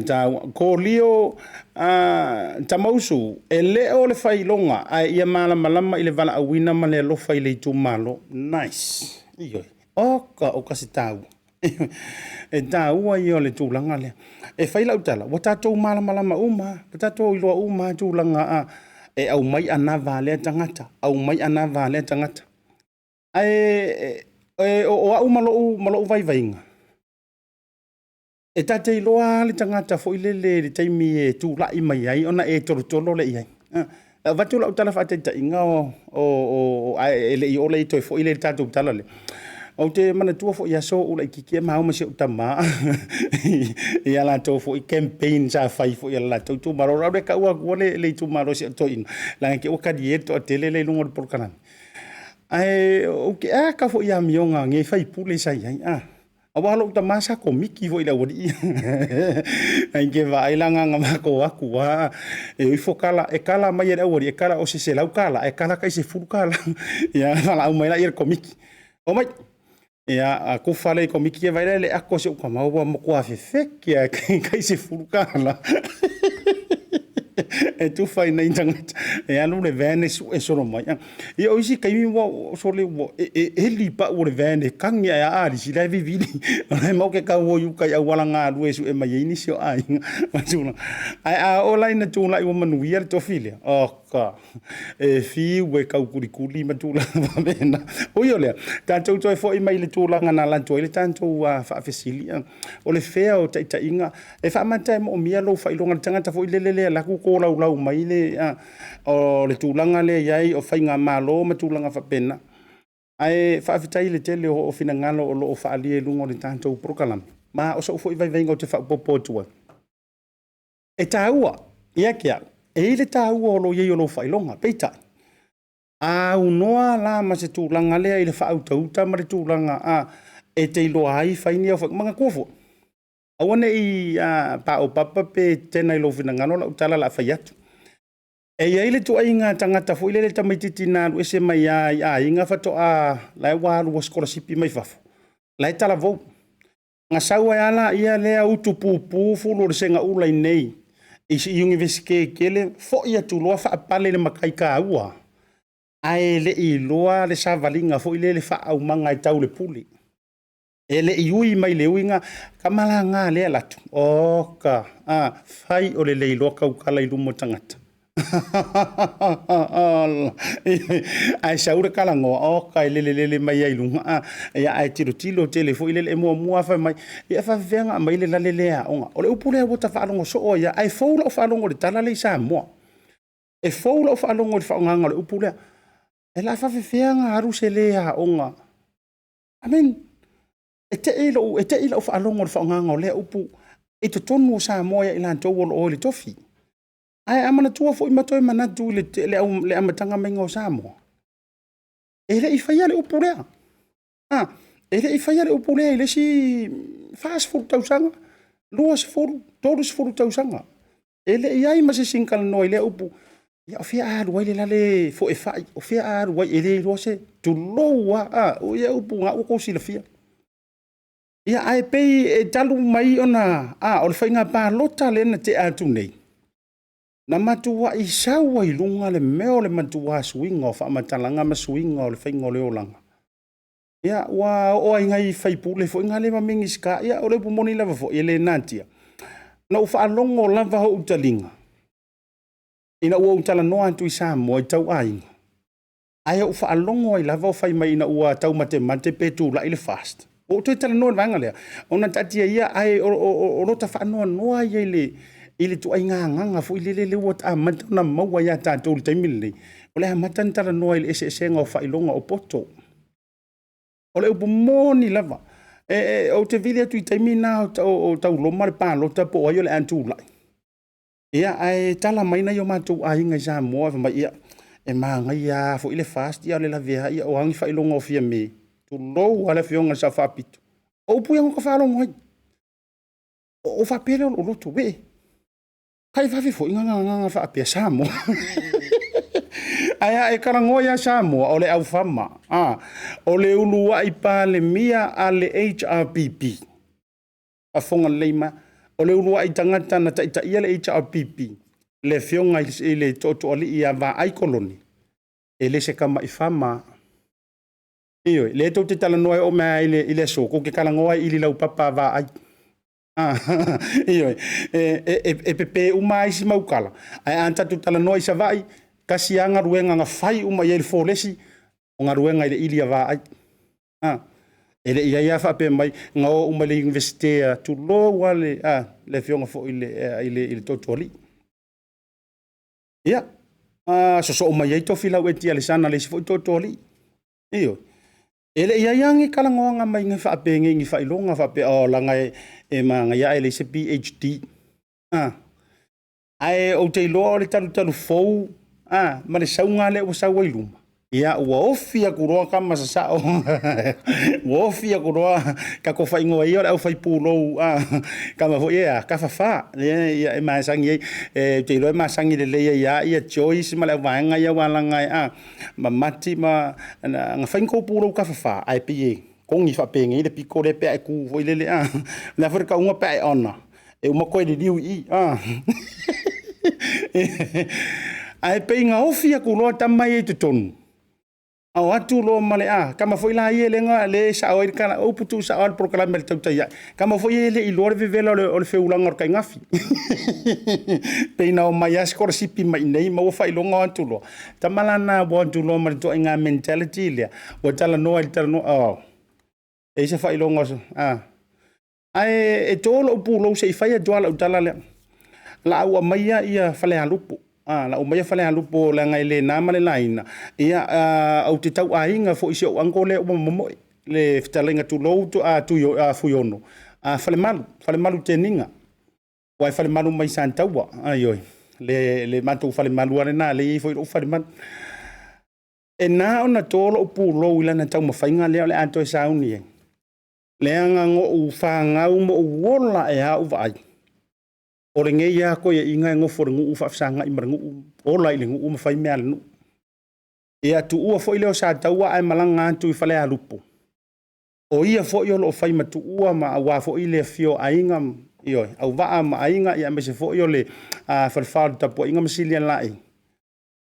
Taua. Kolio Tamausu, e le o le faailoga ae ia malamalama i le valaauina ma le alofa i le itumalo. Nice. Ioe. Oka, oka se taua. E taua ia o le tulaga lea. E fai lau tala, ua tatou malamalama uma, ua tatou iloa uma tulaga a e aumai anava a lea tagata, aumai anava a lea tagata. Ae o au ma lou vaivaiga, e ta te iloa lava le tagata foi lele i le taimi e tulai mai ai ona e tolotolo lea i ai. E avatu lau tala faataitaiga ae le i oo la i ai toe foi lea i le tatou tala lea. Ou te manatua foi i aso o ou laitiiti ma o ma si ou tama i a latou foi campaign sa fai foi e le latou itumalo. O le a ou le taua atua le itumalo o si au toeaina, leaga te i ua talie le toatele lea i luga o le polokalame. Ae ou te aka foi i amioga a nei faipule sa i ai, aua o lou tama sa komiti foi i le aualii ia. Ae te vaai la na ona matou o atu lava, e o ifo tala, e tala mai e le aualii, e tala o se $100, ae tala tai $10. Ia ona valaau mai lea o le komiti, omai. Ia tufa lea i Komiti ia vaai la i le ato a si ou tama ua matua fefeke lava e tai $10 e tufa ai nai tagata e alu le van e sue solo mai. Ia o isi taimi ua sole ua e eli pau o le van e tagi ae a alisi la e vivili. O la e matou te tau o i uka i auala galue e sue mai ai nisi o aiga ma tulaga. Ae a oo la ina tulai ua manuia le tofi lea, oka! E fiu e taukulikuli ma tulaga faapena. Ui o lea, tatou toe foi mai i le tulaga na alu atu ai le tatou faafesili, o le fea o taitaiga e faamata e moomia lou faailoga i le tagata foi lele e alu atu tolaulau mai le, o le tulaga lea e i ai o faigamalo ma tulaga faapena. Ae faafetai i le tele o finagalo o lo o faaalia i luga o le tatou polokalame, ma o sou foi vaivaiga ou te faaopoopo atu ai, e taua ia te au, e i ai le taua o lo o i ai o lou faailoga, peitai, a aunoa la ma se tulaga lea i le faautauta ma le tulaga e te iloa ai fai ni au faaiuga. Manatua foi, aua ne i paopapa pe tetena i lou finagalo lau tala o le a fai atu. E i ai le ituaiga tagata foi lele tamaitiiti na alu ese mai lava i aiga faatoa la e ua alu ua sikolasipi mai fafo, la e talavou. Na sau ai lava lea lea utupupu fulu o le segaula i inei i Iunivesite tele, foi atu loa faapale i le matai taua, ae le i iloa le savaliga foi lele faa-aumaga e tau i le pule. E le i ui mai le ui lena, tama la na lea e alu atu, oka, fai o le le iloa tautala i luma o tagata. Ae sau le talanoa, oka, e lelelele mai lava i luga, ia ae tilotilo tele foi lele, e muamua lava fai mai, ia e faapefea ona aumai le lale lea e aoga? O le upu lea ua ta faalogo soo ai lava, ae fou lau faalogo i le tala lea i Samoa. E fou lau faalogo i le faaaogaina o le upu lea. O le a faapefea ona alu se le aoga? I mean, e te i lau faalogo i le faaaogaina o lea upu i totonu o Samoa ia i latou o lo o i le tofi. Ae a manatua foi ma toe manatu i le amataga maiga o Samoa, e le i faia le upu lea. E le i faia le upu lea i le isi 40 tausaga, 20, 30 tausaga. E le i ai ma se isi na talanoa i lea upu, ia o fea a alu ai le la le foefai, o fea a alu ai, e le iloa se, tulou lava, a, o ia upu na ua outou silafia. Ia ae pei e talu mai ona, o le faiga palota lea na tea atu nei, na matuai sau ai i luga le mea o le matua suiga o faamatalaga ma suiga o le faiga o le olaga. Ia ua oo lava i nai sui usufono foi na ma Minisita, ia o le upu moni lava foi, e le natia, na ou faalogo lava ou taliga ina ua ou talanoa atu i Samoa i tau aiga, ae ou faalogo ai lava o fai mai ina ua taumatemate pe tulai le FAST, ua ou toe talanoa i le vaega lea, ona taatia ia, ae o lota faanoanoa ia i le ituaiga agaga foi lele lea ua amata ona maua ia tatou i le taimi lenei, o le amata ona talanoa i le eseesega o faailoga o poto. O le upu moni lava, ou te vili atu i le taimi lena o tau loma le palota po o ai o le a tulai, ia ae tala mai nai o matou aiga i Samoa fai mai, ia, e manaia foi le FAST a o le laveai, o a ni faailoga o Fiame, tulou lava le Afioga i le Sao Faapito. O upu ia na ota faalogo ai. Ona ou faapea lea i lou loto, wee, kai vave foi ona agaga faapea Samoa. Ae a e talanoa ia Samoa, o le aufama, o le uluai Palemia a le HRPP, faafofoga lelei mai, o le uluai tagata na taitaia le HRPP, le Afioga i le Tootooalii ia Vaai Kolone, e le se tamai fama lava. Ioe, o lea tou te talanoa e oo mai lava i le aso, tou te talanoa i ili laupapa a Vaai. Ioe, e pepe uma lava isi mau tala, ae a tatou talanoa i Savaii, tasi lava galuega na fai uma i ai le folesi, o galuega i le ili a Vaai. E le i i ai lava faapea mai na o uma i le Iunivesite a, tulou lava le Afioga foi i le Tootooalii. Ia, sosoo mai ai Tofilau Eti Alesana le isi foi Tootooalii. Ioe. E le i i ai lava ni talanoaga mai faapenei i ni faailoga faapea, oh leaga e manaia ae leai se PhD. Ae ou te iloa o le talutalufou ma le sauga lea ua sau ai luma, ia ua ofi atu loa tama sasao, ua ofi atu loa, tatou faaigoa ia o le aufaipulou tama foi ia e a? Tafafa, e masani ai, ou te iloa e masani lelei ai lava Joyce ma le auvaega ia aua leaga ma Mati ma… na fai ni tou pulou tafafa, ae pei e togi faapenei le pito lea pe a e tu foi lele a. O le a foi le tauga pe a e honour, e uma toe liliu i i. Ae pei na ofi atu loa tama ia i totonu, o atu loa ma le… tama foi la ia lea e sao ai le tala, o upu tuusao lava o le polokalame a le Tautai Ae, tama foi ia e le i iloa le vevela o le feulaga o le tainafi. Pei na omai lava sikolasipi mai i inei maua faailoga o atu loa. Tama la na ua o atu loa ma le ituaiga mentality lea, ua talanoa i le talanoa, oh, e i ai se faailoga, ae to lou pulou se i fai atu lava lau tala lea. O le a ou aumaia Falealupo, o le a ou aumaia Falealupo leaga e le na ma le laina, ou te tauaiga foi i si ou uncle lea ua momoe, le fetalaiga tulou Fuiono, Falemalu, Falemalu Teniga, aua e falemalu mai Sataua, ioe, le matou falemalu lava lena o lea e i ai foi lou falemalu. E na ona to lou pulou i lana taumafaiga lea o le a toe sauni ai, leaga na ou fanau ma ou ola ae lava ou vaai, o lenei lava toeaina e nofo i le nuu faafesagai ma le nuu, ola i le nuu ma fai mea a le nuu. Ia tuua foi lea o Sataua ae malaga atu i Falealupo, o ia foi o lo o fai ma tuua aua foi le afifio o Aiga, ioe, Auvaa ma Aiga aemaise foi o le falefa o le Tapuaiga ma Silialaei,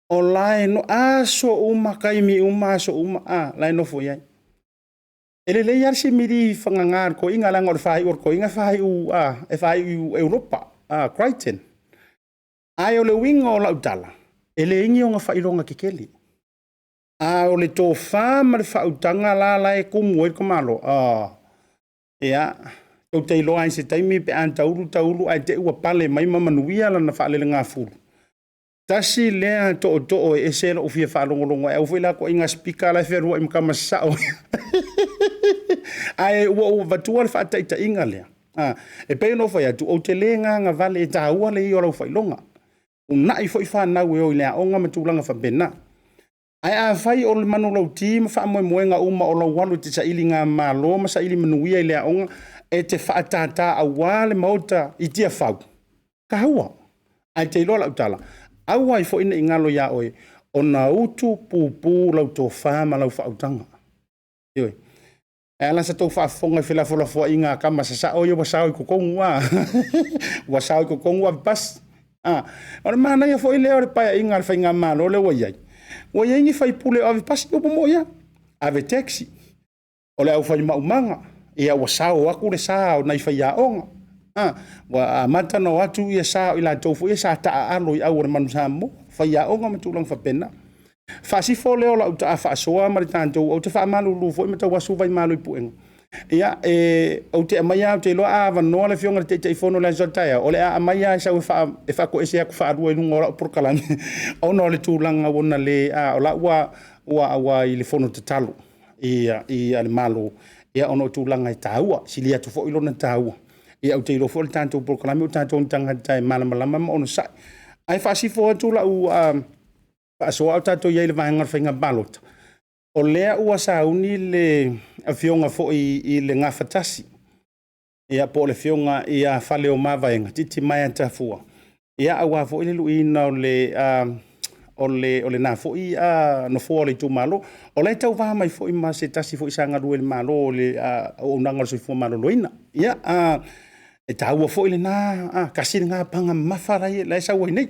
o la e nofo, aso uma, taimi uma, aso uma, o la e nofo i ai. E lelei lava le simili fagaga a le toeaina, leaga o le faaiu o le toeaina e faaiu i Europa, Brighton. Ae o le uiga o lau tala, e leai ni ona faailoga tetele, a o le tofa ma le faautaga la e tumu ai le tamaloa, ia, tou te iloa lava i se taimi pe a taulu taulu ae te i ua pale mai ma manuia lana faaleleigafulu, tasi lea tootoo e ese lou fia faalogologo i ai. Aua foi la ituaiga speaker la e fealuai ma tama sasao. Ae ua ou avatua le faataitaiga lea, e pei ona ou fai atu, ou te le gagavale, e taua le ia o lau faailoga, uunai foi fanau e o i le aoga ma tulaga faapena. Ae afai o le manulauti ma faamoemoega uma o lou alu e te sailigamalo ma saili manuia i le aoga, e te faatata aua le maota i Tiafau, e taua. Ae te iloa lau tala, aua ai foi ne i galo iā oe ona utu pupu lau tofa ma lau faautaga. Ioe. E ala sa tou faafofoga i felafolafoaiga a tama sasao ia ua sao i totonu a ua sao i totonu avepasi. A o le manaia foi lea o le paeaiga a le faigamalo lea ua i ai, ua i ai ni faipule o avepasi, upu moni lava, ave taxi, o le aufai maumaga, ia ua sao atu le sa o nai faiaoga, ua amata ona o atu sa o i latou foi ia sa taaalo i au o le Manu Samoa, faiaoga ma tulaga faapena. Faasifo lea o lau faasoa ma le tatou, ou te faamalulu foi ma tauasu vaimalu i puega, ia ou te aumaia lava, ou te iloa a avanoa le Afioga i le Taitaifono i le aso a taeao, o le a aumai lava e sau e faatoese atu faalua i luga o lau polokalame, ona o le tulaga ua na le, o la ua i le fono tatalo a le Malo, ona o tulaga e taua, e sili atu foi lona taua. Ou te iloa foi o le tatou polokalame o tatou o tagata e malamalama ma onosai. Ae faasifo atu lau faasoa a o tatou i ai i le vaega o le faiga palota, o lea ua sauni le Afioga foi i le Gafatasi, po o le Afioga ia Faleomavaega Titimaea Tafua, aua foi le luiina o lena foi nofoa o le itumalo. O la e tauva mai foi ma se tasi foi sa galue i le Malo i le auaunaga o le soifua maloloina. Ia, e taua foi lena, tasi lena paga mamafa la e sau ai nei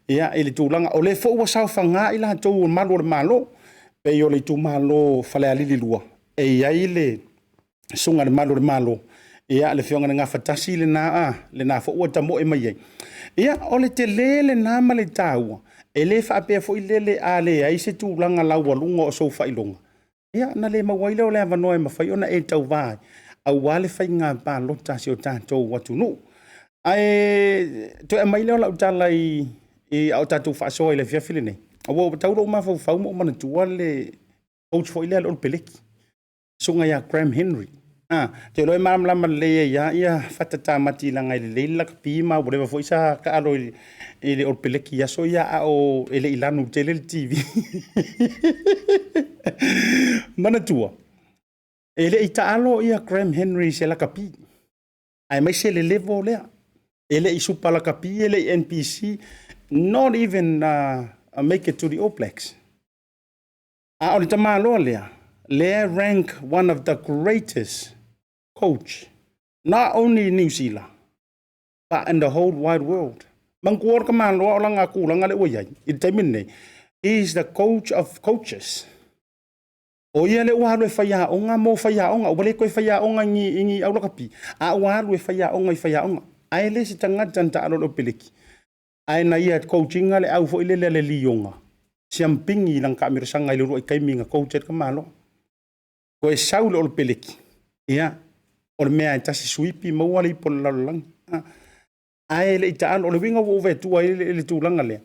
i le tulaga. O lea foi ua saofaga i latou o malu o le Malo, e pei o le itumalo o Falealili 2, e i ai le susuga i le Malu o le Malo, le Afioga i le Gafatasi lena, lena foi ua tamoe mai ai. Ia, o le tele lena ma le taua, e le faapea foi lele a leai se tulaga laualuga o sou faailoga, ia ona le maua ai lea o le avanoa e mafai ona e tauva ai aua le faiga palota a si o tatou atunuu. Ae toe aumai lea o lau tala a o tatou faasoa i le afiafi lenei, ua tau lou mafaufau ma ou manatua le coach foi lea a le Olepeleki, le susuga ia Graham Henry. Ou te iloa e malamalama lelei ai lava Fata Tamati leaga e lelei le lakapi ma ua leva foi sa taalo i le Olepeleki i aso ia a o e le i lanu tele le TV. Manatua, e le i taalo Graham Henry i se lakapi, aemaise le level lea. E le i Supa Lakapi, e le i NPC, not even make it to the All Blacks. A o le tamaloa lea, lea rank one of the greatest coach, not only in New Zealand, but in the whole wide world. Manatua o le tamaloa o lana tulaga lea ua i ai i le taimi lenei, he is the coach of coaches. O ia lea ua alu e faiaoga mo faiaoga, ua le toe faiaoga i ni aulakapi, a ua alu e faiaoga i faiaoga. Ae le se tagata na taalo i le Olepeleki, ae na ia coach ina le au foi lele a le Lioga, siampigi i lana taamilosaga i le uluai taimi na coach ai le tamaloa. Toe sau i le Olepeleki, ia, o le mea lava e tasi, suipi maua le ipu a le lalolagi. Ae le i taalo. O le uiga ua ou avatua ai le tulaga lea,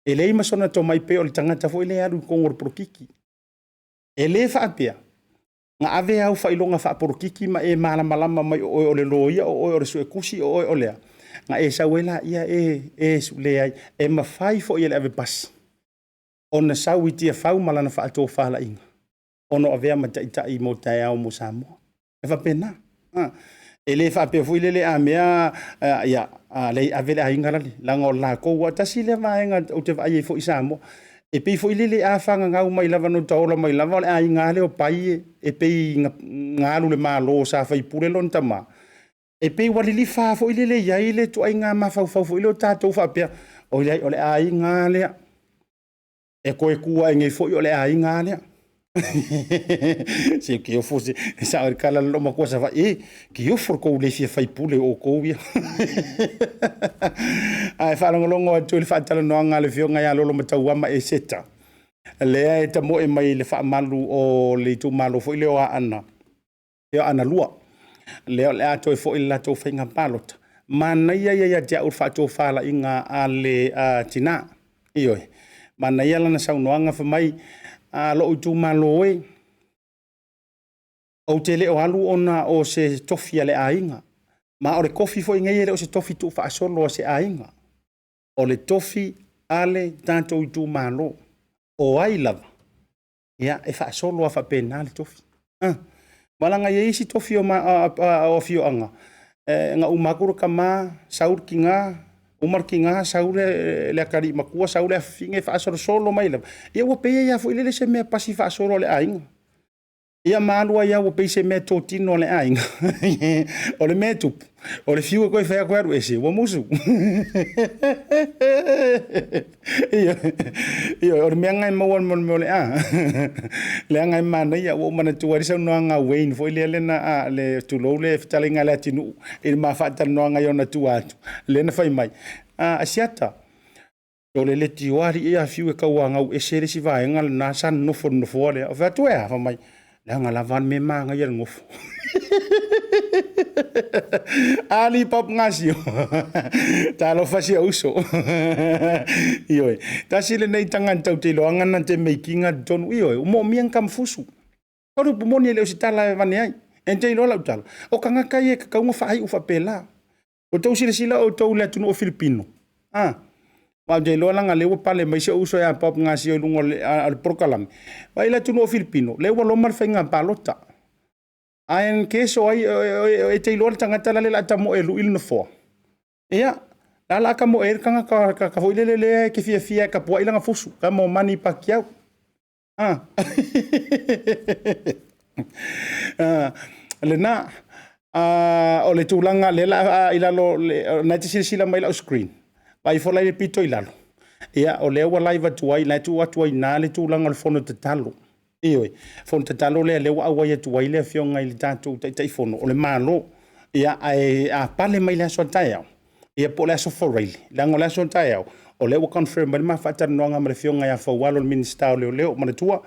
e leai ma sona tomai pei o le tagata foi lea e alu i totonu o le polokiki. E le faapea na ave au faailoga faapolokiki ma e malamalama mai o oe o le loia, o oe o le suetusi, o oe o le a, na e sau ai laia e leai. E mafai foi e le avepasi ona sau i Tiafau ma lana faatofalaiga ona o avea ma taitai mo taeao mo Samoa. E faapena. E le faapea foi lele a mea, ia, leai, ave le aiga lale, leaga o latou lava. Tasi lea vaega ou te vaai ai foi i Samoa, e pei foi lele a faagagau mai lava na ota ola mai lava, o le aiga lava lea o Pai e pei na alu i le Malo sa faipule lona tama, e pei ua lilifa foi lele i ai le ituaiga mafaufau foi lea o tatou faapea, oi leai, o le aiga lava lea, e toe tu ae nei foi o le aiga lava lea. Se ou te ofo, e sao i le tala a le loomatua Savaii, e, ou te ofo i le tou le fia faipule o outou ia. Ae faalogologo atu i le faatalanoaga a le Afioga ia Lolomatauama Eseta, lea e tamoe mai i le faamalu o le itumalo foi lea o Aana, o Aana 2, lea o le a toe foi i le latou faiga palota. Manaia ia ia te au le faatofalaiga a le tina, ioe, manaia lana saunoaga fai mai, lou itumalo e, ou te le o alu ona o se tofi a le aiga, ma o le tofi foi lenei e le o se tofi tuufaasolo a se aiga, o le tofi a le tatou itumalo. O ai lava, ia, e faasolo lava faapena le tofi. Aua leaga e i ai isi tofi o afioaga, na uma atu le tama, sau le tina, Uma le tiga sau le le atalii matua sau le afafine faasolosolo mai lava, ia ua pei ai lava foi lele se mea pasi faasolo a le aiga. Ia ma alu ai lava ua pei se meatotino a le aiga. O le mea e tupu, o le fiu e toe fai atu e alu ese, ua musu. Ioe, o le mea lena e maua i le mea o le a, leaga e manaia, ua ou manatua ai le saunoaga a Wayne foi lea na, le, tulou le fetalaiga a Leatinuu i le ma faatalanoaga i ona tua atu, lea na fai mai, Asiata, o le leitioa alii ia fiu e tauanau ese le isi vaega lena sa nonofo i le nofoa lea. Ou fai atu, e a? Fai mai, leaga lava le mea e manaia i le nofo. Ali Pop Gasio, talofa si ou uso. Ioe, tasi lenei tagata ou te iloaga na te meikiga totonu. Ioe, ua moomia ni tamafusu. O le upu moni e le o se tala e avane ai. E te iloa lau tala, o tagata ia e tatau ona faaiu faapela. Ua outou silasila outou i le atunuu o Filipino? A, aua ou te iloa leaga o lea ua pale mai si ou uso ia Bob Gasio i luga o le polokalame. Vaai le atunuu o Filipino, lea ua loma le faiga palota. Ae na keso ai, e te iloa le tagata la le o le a tamoe e lui le nofoa? Ia, la o le a tamoe ai le tagata foi lele lea e te fiafia e tapuai lana fusu, tama o Manny Pacquiao. Lena, o le tulaga lea la i lalo, o lena e te silasila mai i lau screen, vaai ifo la i le pito i lalo, ia o lea ua live atu ai, o la e tuu atu ai i ina le tulaga o le fono tatalo. Ioe, fono tatalo lea lea ua auai atu ai le Afioga i le tatou Taitaifono o le Malo. Ia, ae a pale mai le aso a taeao, ia po o le aso Faraile, leaga o le aso a taeao, o lea ua confirm mai le ma faatalanoaga ma le Afioga ia Faualo le Minisita o Leoleo. Manatua,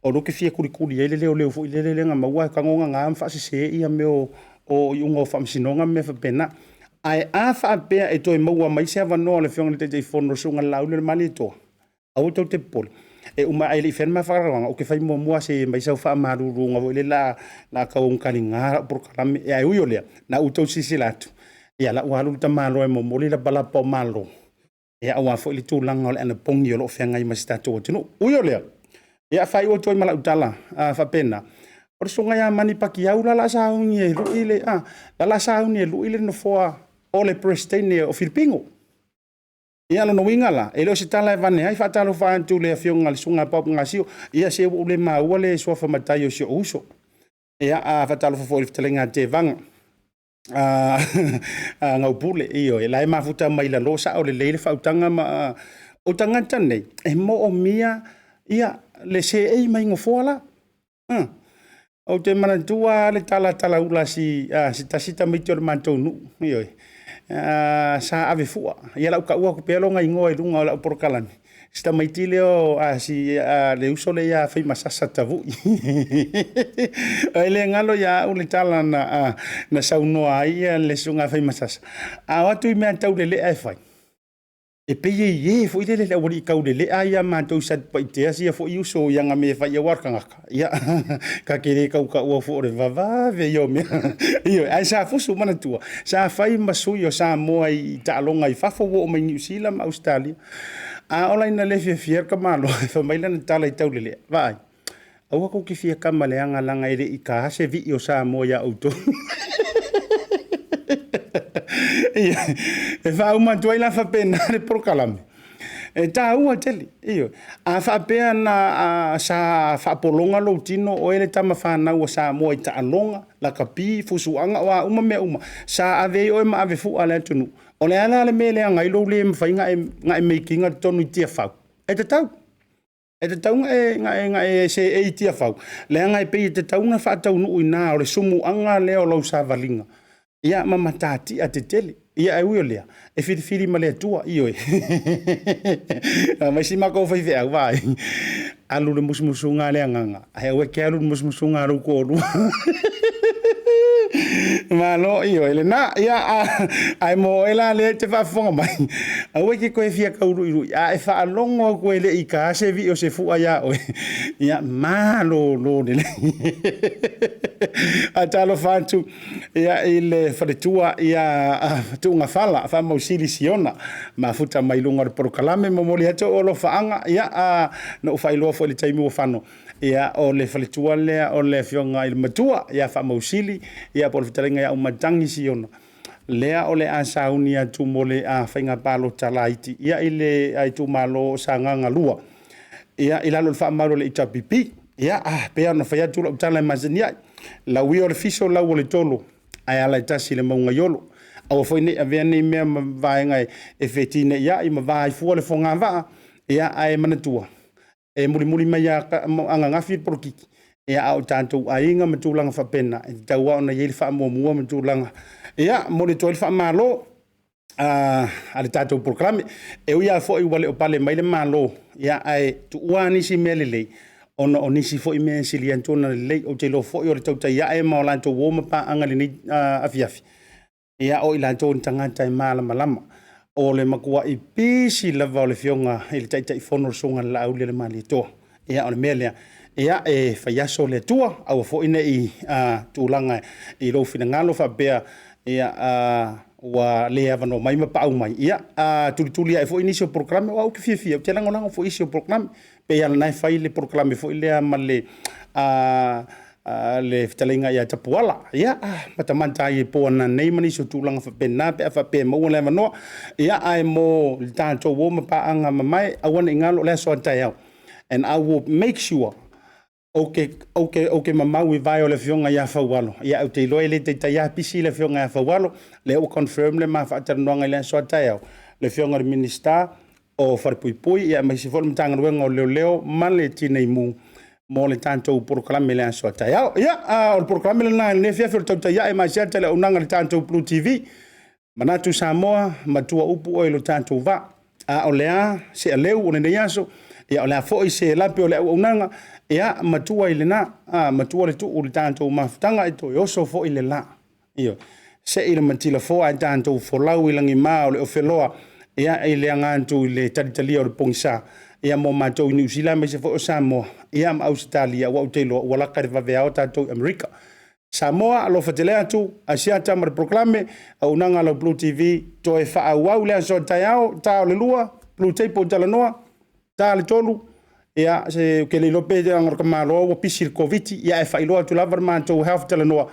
o lea ou te fia tulituli ai le leoleo foi lele lea na maua e tago gagana ma faasese ia mea o iuga o faamasinoga ma mea faapena. Ae a faapea e toe maua mai se avanoa o le Afioga i le Taitaifono le Susuga i le Laaulialemalietoa, aua tou te popole, e uma ae le i faia le ma faatalanoaga, ou te fai muamua lava se i aumai sau faamaluluga foi lele o le a tau taliga lau polokalame. Ae ui o lea, o lena ua outou silasila atu, ia o la e ua alu le tamaloa e momoli lapalapa o malo, aua foi le tulaga o le anapogi o lo o feagai ma si o tatou atunuu. Ui o lea, ia faaiu atu ai ma lau tala faapena, o le susuga ia Manny Pacquiao la o le a sauni e lui le, la o le a sauni e lui le nofoa o le Peresetene o Filipino. Ia o lona uiga la, e le o se tala e avane ai, faatalofa atu i le afioga i le Susuga ia Bob Gasio, ia se ua ou le maua le suafa matai o si ou uso. Ia, a faatalofa foi i le fetalaiga ia Tevaga Gaupule, ioe, la e mafuta mai lalo, sao lelei le faautaga ma... O tagata nei, e moomia le seei mai nofoa la. Ou te manatua lava le tala talaula a se tasi tamaiti o le matou nuu, ioe, sa ave fua. Ia o le a ou taua atu pea lona igoa i luga o lau polokalame, si tamaiti lea, le uso lea ia Faimasasa Tavui. E le galo ia au le tala na saunoa ai le susuga ia Faimasasa, a o atu i mea tau lelea e fai, e pei e ie foi lele i le aualii taulelea ia a matou i Satupaitea sia foi uso i ana mea e fai aua o le tagata, ia, ta te le tau taua fua o le vavave ia o mea. Ioe, ae sa fusu, manatua, sa fai ma sui o Samoa i taaloga i fafo, ua oo mai Niu Sila ma Ausetalia. A ola ina le fiafia le tamaloa, fai mai lana tala i taulelea, vaai, Aua tou te fia tama leaga leaga e le i taā se vii o Samoa ia outou. Ia, e faauma atu ai la faapena le polokalame. E taua tele, ioe. A faapea na sa faapologa lou tino o oe le tama fanau a Samoa i taaloga, lakapi, fusuaga, o a uma mea uma, sa ave ai oe ma ave fua e le atunuu, o le a la le mea e leaga ai lou le mafai ona e make ina totonu i Tiafau? E tatau. E tatau ona e seei i Tiafau, leaga e pei e tatau ona faataunuu i ina, o le sumuaga lea o lau savaliga, ia ma matatia tetele. Ia ae ui o lea, e filifili ma le Atua, ioe. Fai mai si matou faifeau, vaai, alu i le musumusuga a le agaga, ae aua e te alu i le musumusuga a lou toalua. Malo, ioe, lena. Ia, ae mo oe la lea e te faafofoga mai, aua e te toe fia tauluilui, a e faalogo atu e le i ta se vii o se fua ia oe, ia malolo lelei. Faatalofa atu ia, i le faletua ia Tuugafala Faamausili Siona, mafuta mai luga o le polokalame, momoli atu ou alofaaga, ia, na ou faailoa foi i le taimi ua fano, ia, o le faletua lea o le afioga i le matua ia Faamausili, ia po o le fetalaiga ia Auimatagi Siona. lea o le a sauni atu mo le faiga palota laiti ia i le itumalo o Sagaga 2 ia i lalo o le faamalu a le HRPP. Ia, pei ona fai atu lau tala e masani ai, lau ia o le fiso lau o le tolo, ae ala e tasi i le mauga i Olo. Aua foi ne i avea nei mea ma vaega e fetineiai ma va ai fua le fogavaa, ia ae manatua, e mulimuli mai ananafi le polokiki, ia a o tatou aiga ma tulaga faapena, e tatau lava ona i ai le faamuamua ma tulaga. Ia, e momoli atu ai le faamalo a le tatou polokalame. E ui lava foi ua le o pale mai le Malo, ae tuua lava nisi mea lelei, ona o nisi foi mea e sili atu ona lelei. Ou te iloa foi o le tautai ae ma o latou uo ma paaga i lenei afiafi, ia o i latou o ni tagata e malamalama. O le matuai pisi lava o le Afioga i le Taitaifono le Susuga i le Laaulialemalietoa. Ia, o le mea lea, ia e fai aso le Atua, aua foi ne i tulaga i lou finagalo faapea ua le avanoa mai ma paau mai, ia a tulituli ae foi nisi o polokalame, o au ou te fiafia, ou te lagolago foi i isi o polokalame. E pei lava o lena e fai le polokalame foi lea ma le fetalaiga ia Tapuala. Ia, matamata ai i le po a nanei ma nisi o tulaga faapena pe a faapea e maua le avanoa. Ia, ae mo le tatou o ma paaga mamae, aua ne i galo o le aso a taeao, and I will make sure ou te mamau i vae o le Afioga ia Faualo, ae ou te iloa e le taitai lava pisi le Afioga ia Faualo. O lea ua confirm le ma faatalanoaga i le aso a taeao, le Afioga i le Minisita o Falepuipui aemaise foi le Matagaluega o Leoleo ma le Tinei Mu mo le tatou polokalame i le aso a taeao. Ia, o le polokalame lena i lenei afiafi o le Tautai Ae ma Asiata le auaunaga a le tatou Blue TV. Manatu Samoa, matua upu oe i lo tatou vaa. A o le a se aleu o lenei aso, ia o le a foi se lape o le auaunaga, ia matua i lena, matua le tuu i le tatou mafutaga e toe oso foi le la. Ioe. Se i le matilafoa ae tatou folau i lagima o le ofeloa ia i le aga atu i le talitalia o le pogisa ia mo matou i Niu Sila aemaise foi o Samoa ia ma Ausetalia aua ou te iloa ua lata i le vaveao tatou i Amerika. Samoa, alofa tele atu, Asiata ma le polokalame, auaunaga a lau Blue TV, toe faaauau le aso a taeao, ta o le 2, Blue Table talanoa, ta le 3, ia, se ou te le iloa pe leaga o le tamaloa ua pisi i le Koviti, ia ae faailoa atu lava le matou health talanoa,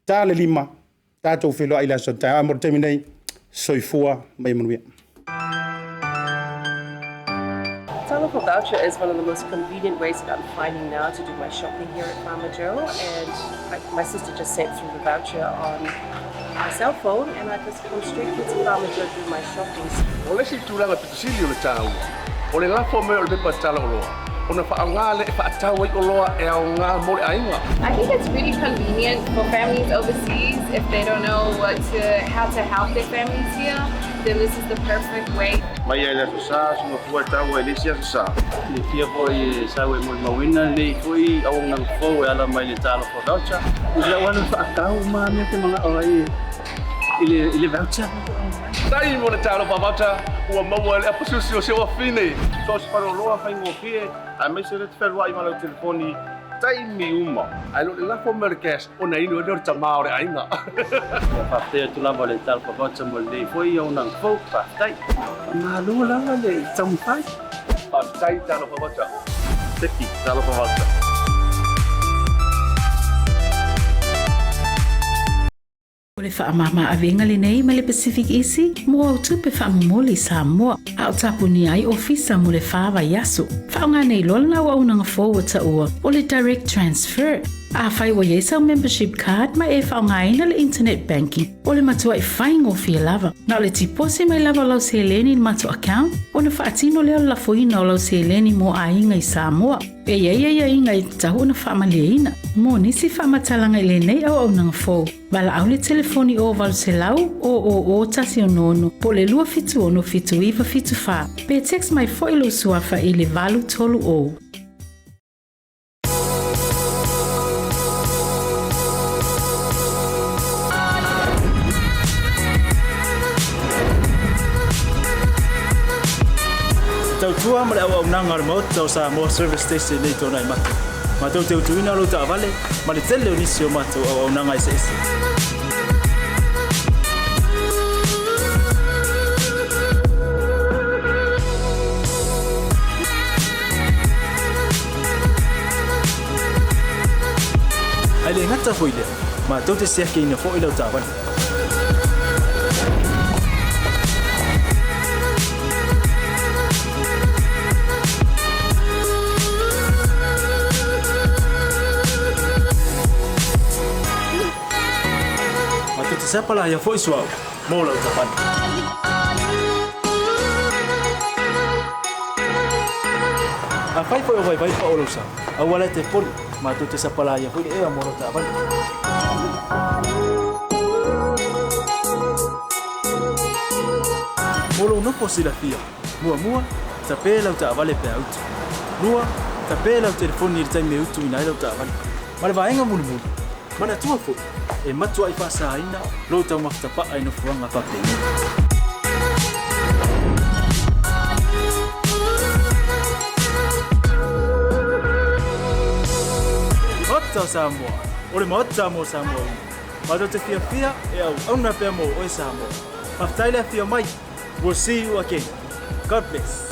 ta le 5, tatou feiloai i le aso a taeao. Ae mo le taimi nei, soifua ma ia manuia. Talofa voucher is one of the most convenient ways that I'm finding now to do my shopping here at Farmer Joe. And my sister just sent through the voucher on my cell phone, and I just come straight here to Farmer Joe to do my shopping. O le isi tulaga pito sili o le taua, o le lafo mai o le pepa tala oloa, ona faaaoga lea e faatau ai oloa e aoga mo le aiga. I think it's really convenient for families overseas if they don't know what to, how to help their families here, then this is the perfect way. Mai lava i le Aso Sa, suiga fua e taua i le isi Aso Sa. Silafia foi e sau e molimauina lenei foi auaunaga fou e ala mai le Talofa Voucher. I lau alu faatau ma mea te manao ai i le voucher. Taimi mo le Talofa Voucher ua maua e le apasusi o si ou afine. So o se faleoloa faigofie aemaise le te fealuai ma lau telefoni taimi uma. Ae le o le lafo mai o le cash ona inu ai lea o le tama o le aiga. Ia faafetai atu lava le Talofa Voucher mo lenei foi auaunaga fou. Faafetai. Faamalo lava le taumafai. Faafetai Talofa Voucher. Teki Talofa Voucher. O le faamama avega lenei mai le Pacific Easy mo au tupe faamomoli i Samoa, a o tapunia ai ofisa mo le fa vaiaso. Faaaoga nei loa lena auaunaga fou ua taua o le Direct Transfer. Afai ua i ai sau membership card ma e faaaogaina le internet banking, o le matuai faigofie lava. Na o le tiposi mai lava o lau seleni i le matou account ona faatino lea o le lafoina o lau seleni mo aiga i Samoa. E i ai aiaiga e tatau ona faamalieina. Mo nisi faamatalaga i lenei auaunaga fou, valaau le telefoni o 800 000 166 po o le 276 7974 pe text mai foi lou suafa i le 830. Te tautua ma le auaunaga a le Maota o Samoa Service Station nei tona i matou. Matou te utuina lou taavale ma le tele o nisi o matou auaunaga eseese. Ae le gata foi i lea, matou te siakiina foi lau taavale. Matou te sapalaia foi suauu mo lau taavale. Afai foi o vaivai pao lou sao, aua la e te popole, matou te sapalaia foi le ea mo lau taavale. Mo lou nofo silafia, muamua, tape lau taavale pe a utu. Lua, tape lau telefoni i le taimi e utuina ai lau taavale. Ma le vaega mulimuli, manatua foi, e matuai faasaina lou taumafa tapaa i nofoaga faapenei. Maota o Samoa, o le Maota mo Samoa uma. Matou te fiafia e auauna pea mo oe Samoa. Faafetai le afio mai. We'll see you again. God bless.